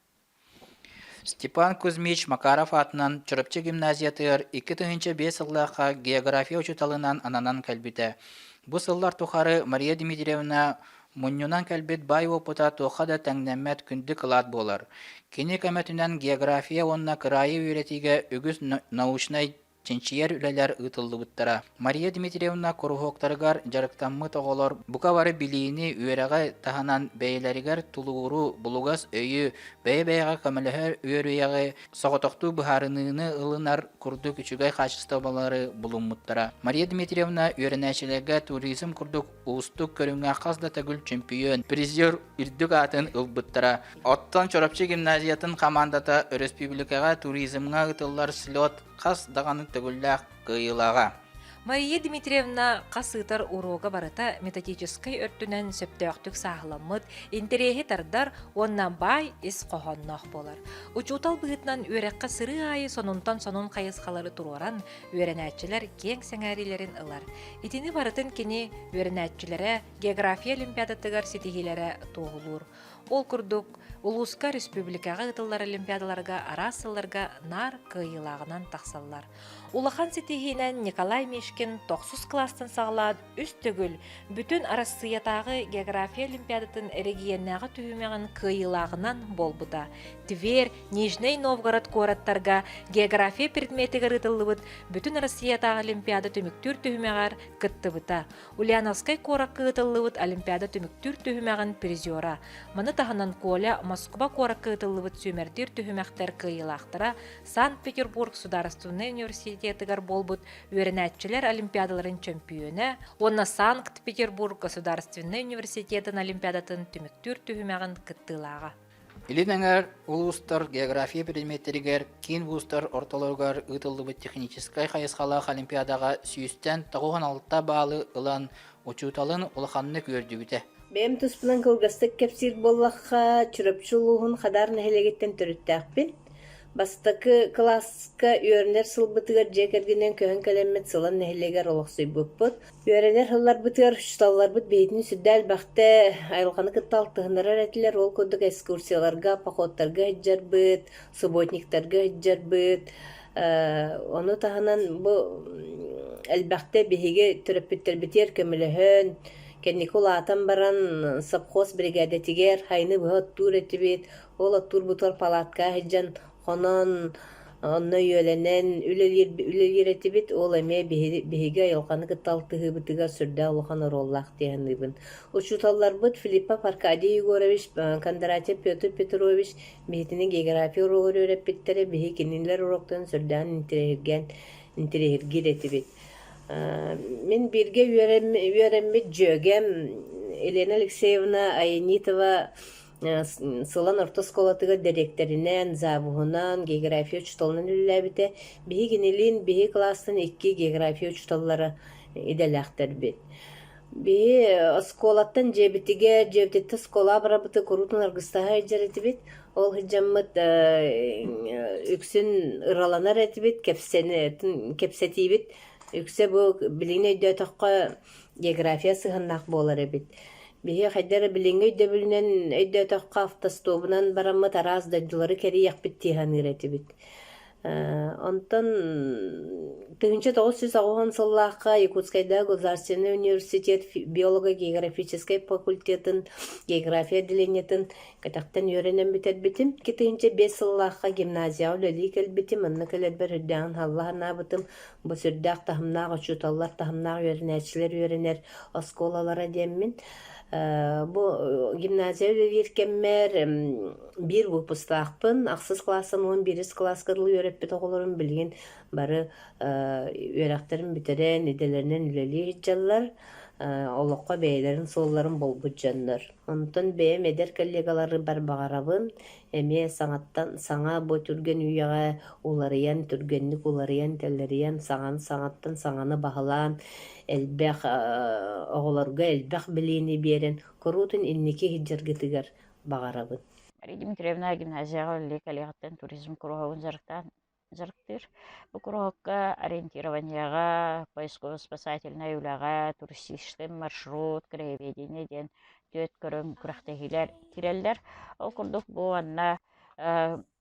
Степан Кузьмич Макаров аатынан Чурапчы гимназиятыгар 2005 сыллаахха география учууталынан ананан кэлбитэ. Бу сыллар тухары Мария Дмитриевна Мунньунан кэлбит баай уопута туохха да тэҥнэммэт күндү кылаат буолар. Кини көмөтүнэн география уонна кыраайы үөрэтиигэ үгүс научнай чинчийэр үлэлэр ыытыллыбыттара. Мария Дмитриевна куруһуоктарыгар дьарыктаммыт оҕолор бука бары билиини, үөрэҕи таһынан бэйэлэригэр тулууру, булугас өйү, бэйэ-бэйэҕэ көмөлөһөр үөрүйэҕи, соҕотохтуу быһаарыныыны ылынар курдук үчүгэй хаачыстыбалары булуммуттара. Мария Дмитриевна үөрэнээччилэргэ туризм курдук уустук көрүҥҥэ хас да төгүл чөмпүйүөн, призер үрдүк аатын ылбыттара. Оттон Чурапчы гимназиятын хамаандата өрөспүүбүлүкэҕэ туризмҥа ыытыллар слет хас даҕаны төгүллээх кыайыылааҕа. Мария Дмитриевна хас ыытар уруога барыта методическай өртүнэн сөптөөхтүк сааһыламмыт, интэриэһи тардар уонна баай ис хоһоонноох буолар. Учуутал быһыытынан үөрэххэ сырыы аайы сонунтан сонун хайысхалары туруоран, үөрэнээччилэр киэҥ сэҥээриилэрин ылар. Итини барытын кини үөрэнээччилэрэ география олимпиадатыгар ситиһиилэрэ туоһулуур. Ол курдук, улууска республикаҕа ыытыллар олимпиадаларга араас сылларга наар кыайыылааҕынан тахсаллар. Улахан ситиһиинэн Николай Мишкин тохсус кылаастан саҕалаан үс төгүл бүтүн Арассыыйатааҕы география олимпиадатын эрэгийиэннээҕи түһүмэҕин кыайыылааҕынан буолбута. Тверь, Нижнэй Новгород куораттарга география предметигэр ыытыллыбыт Бүтүн Россиятааҕы олимпиада түмүктүүр түһүмэҕэр кыттыбыта. Ульяновскай куоракка ыытыллыбыт олимпиада түмүктүүр түһүмэҕин призера. Маны таһынан Коля Москва куоракка ыытыллыбыт сүүмэрдиир түһүмэхтэр кыайыылаахтара Санкт-Петербург судаарыстыбаннай университетыгар буолбут үөрэнээччилэр олимпиадаларын чөмпүйүөнэ уонна Санкт-Петербург государственнай университетын олимпиадатын түмүктүүр түһүмэҕин кыттыылааҕа. Илин эҥэр улуустар география предметтэригэр киин вузтар ортолоругар ыытыллыбыт техническай хайысхалаах олимпиадаҕа сүүстэн 96 баалы ылан учууталын улаханнык үөрдүбүтэ. Бэйэм туспунан кылгастык кэпсиир буоллахха, Чурапчы улууһун Хадаар нэһилиэгиттэн төрүттээхпин. Бастакы кылааска үөрэнэр сылбытыгар дьиэ кэргэнинэн көһөн кэлэммит Сылан нэһилиэгэр олохсуйбуппут. Үөрэнэр сылларбытыгар учууталларбыт биһигини сүрдээх элбэхтэ айылҕаны кытта алтыһыннарар этилэр. Ол курдук экскурсияларга, походтарга сылдьарбыт, субботниктарга сылдьарбыт. Ону таһынан бу элбэхтэ биһиги төрөппүттэрбитигэр көмөлөһөн, кэнники улаатан баран совхоз биригээдэтигэр сайыны быһа оттуур этибит. Ол оттуурбутугар палаткаҕа сылдьан хонон, онно үөлэнэн үлэлиир үлэлиир этибит. Ол эмиэ биһиги айылҕаны кытта алтыһыыбытыгар сүрдээх улахан оруоллаах дии саныыбын. Учууталларбыт Филиппов Аркадий Егорович, Кондратьев Петр Петрович биһитини география уруогар үөрэппиттэрэ. Биһи кинилэр уруоктарын сүрдээҕин интэриэһиргээн интэриэһиргиир этибит. Мин бииргэ үөрэммит дьүөгэм Елена Алексеевна Аянитова Сылан орто оскуолатыгар дириэктэринэн, завуһунан, география учууталынан үлэлээбитэ. Биһи кинилиин биһи кылаастан икки география учууталлара идэлээхтэрбит. Биһи оскуолаттан дьиэбитигэр, дьиэбититтэн оскуолаҕа барарбытыгар куруутун аргыстаһа сылдьар этибит. Ол сылдьаммыт үксүн ыраланар этибит, кэпсэтиибит үксэ бу билигин өйдөөтөххө география сыһыаннаах буолар эбит. Биһиги хайдах эрэ билиҥҥи өйдөбүлүнэн өйдөөтөххө автостобунан бараммыт араас дойдулары кэрийиэхпит дии саныыр этибит. Онтон 1990 сыллаахха Якутскайдааҕы государственнай университет биолого-географическай факультетын география отделениетын кэтэхтэн үөрэнэн бүтэрбитим. 2005 сыллаахха гимназияҕа үлэлии кэлбитим. Онно кэлэрбэр үрдээҕин һалла санаабытым. Бу сүрдээх таһымнаах учууталлар, таһымнаах үөрэнээччилэр үөрэнэр оскуолалара диэммин. Бу гимназия үлэлиир кэммэр биир выпусктаахпын. Ахсыс кылаастан 11 кылааска дылы үөрэппит оҕолорум билигин бары үөрэхтэрин бүтэрэн, идэлэринэн үлэлии сылдьаллар. Олоххо бэйэлэрин суолларын булбут дьоннор. Онтон бэйэм эдэр коллегаларбар баҕарабын, эмиэ саҥаттан саҥа бу түргэн үйэҕэ уларыйан, түргэнник уларыйан-тэлэрийэн, саҥаны саҥаттан саҥаны баһылаан, элбэх оҕолорго элбэх билиини биэрэн, куруутун инники сылдьаргытыгар баҕарабын. Мария Дмитриевна гимназияҕа үлэлии кэлиэҕиттэн туризм куруһуогун дьарыктаан дьарыктыыр. Бу куруһуокка ориентированиеҕа, поисково-спасательнай үлэҕэ, туристическай маршрут, краеведение диэн түөрт көрүҥ күрэхтэһиилэр киирэллэр. Ол курдук бу манна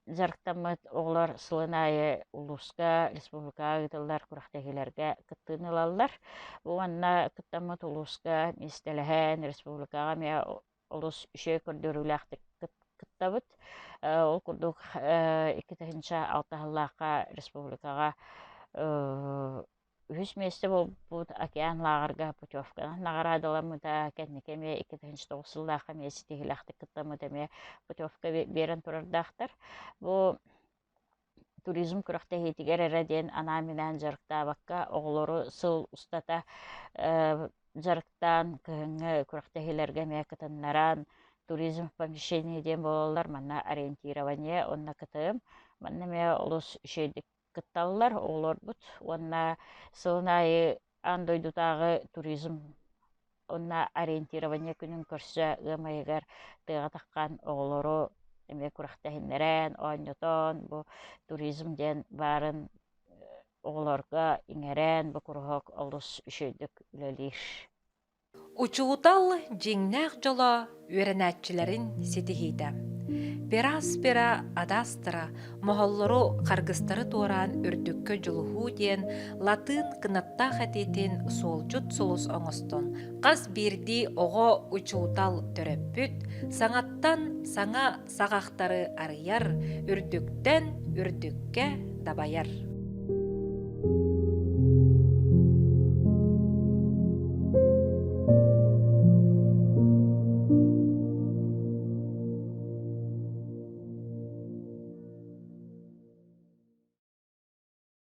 дьарыктаммыт оҕолор сылын аайы улууска, республикаҕа ыытыллар күрэхтэһиилэргэ кыттыыны ылаллар. Бу манна кыттаммыт улууска миэстэлэһэн, республикаҕа эмиэ олус үчүгэй көрдөрүүлээхтик кыттабыт. Ол курдук 2006 сыллаахха республикаҕа үһүс миэстэ буолбут океан лааҕырга путевканан наҕараадаламмыта, кэнники эмиэ 2009 сыллаахха эмиэ ситиһиилээхтик кыттаммыт эмиэ путевка биэрэн турардаахтар. Бу туризм күрэхтэһиитигэр эрэ диэн анаан-минээн дьарыктаабакка, оҕолору сыл устата дьарыктаан, кыһыҥҥы күрэхтэһиилэргэ эмиэ кытыннаран, туризм в помещении диэн буолаллар, манна ориентирование уонна кытым. Манна эмиэ олус үчүгэйдик кытталлар оҕолорбут уонна сылын аайы аан дойдутааҕы туризм уонна ориентирование күнүн көрсө ыам ыйыгар тыаҕа таххан оҕолору эмиэ күрэхтэһиннэрэн, оонньотон, бу туризм диэн баарын оҕолорго иҥэрэн бу куруһуок олус үчүгэйдик үлэлиир. Учуутал дьиҥнээх дьоло үөрэнээччилэрин ситиһиитэ. Пера-аспера адаастара моһоллору харгыстары туораан үрдүккэ дьулуһуу диэн латыын кынаттаах этиитин суолдьут сулус оҥостон, хас биирдии оҕо учуутал төрөппүт саҥаттан саҥа саҕахтары арыйар, үрдүктэн үрдүккэ дабайар.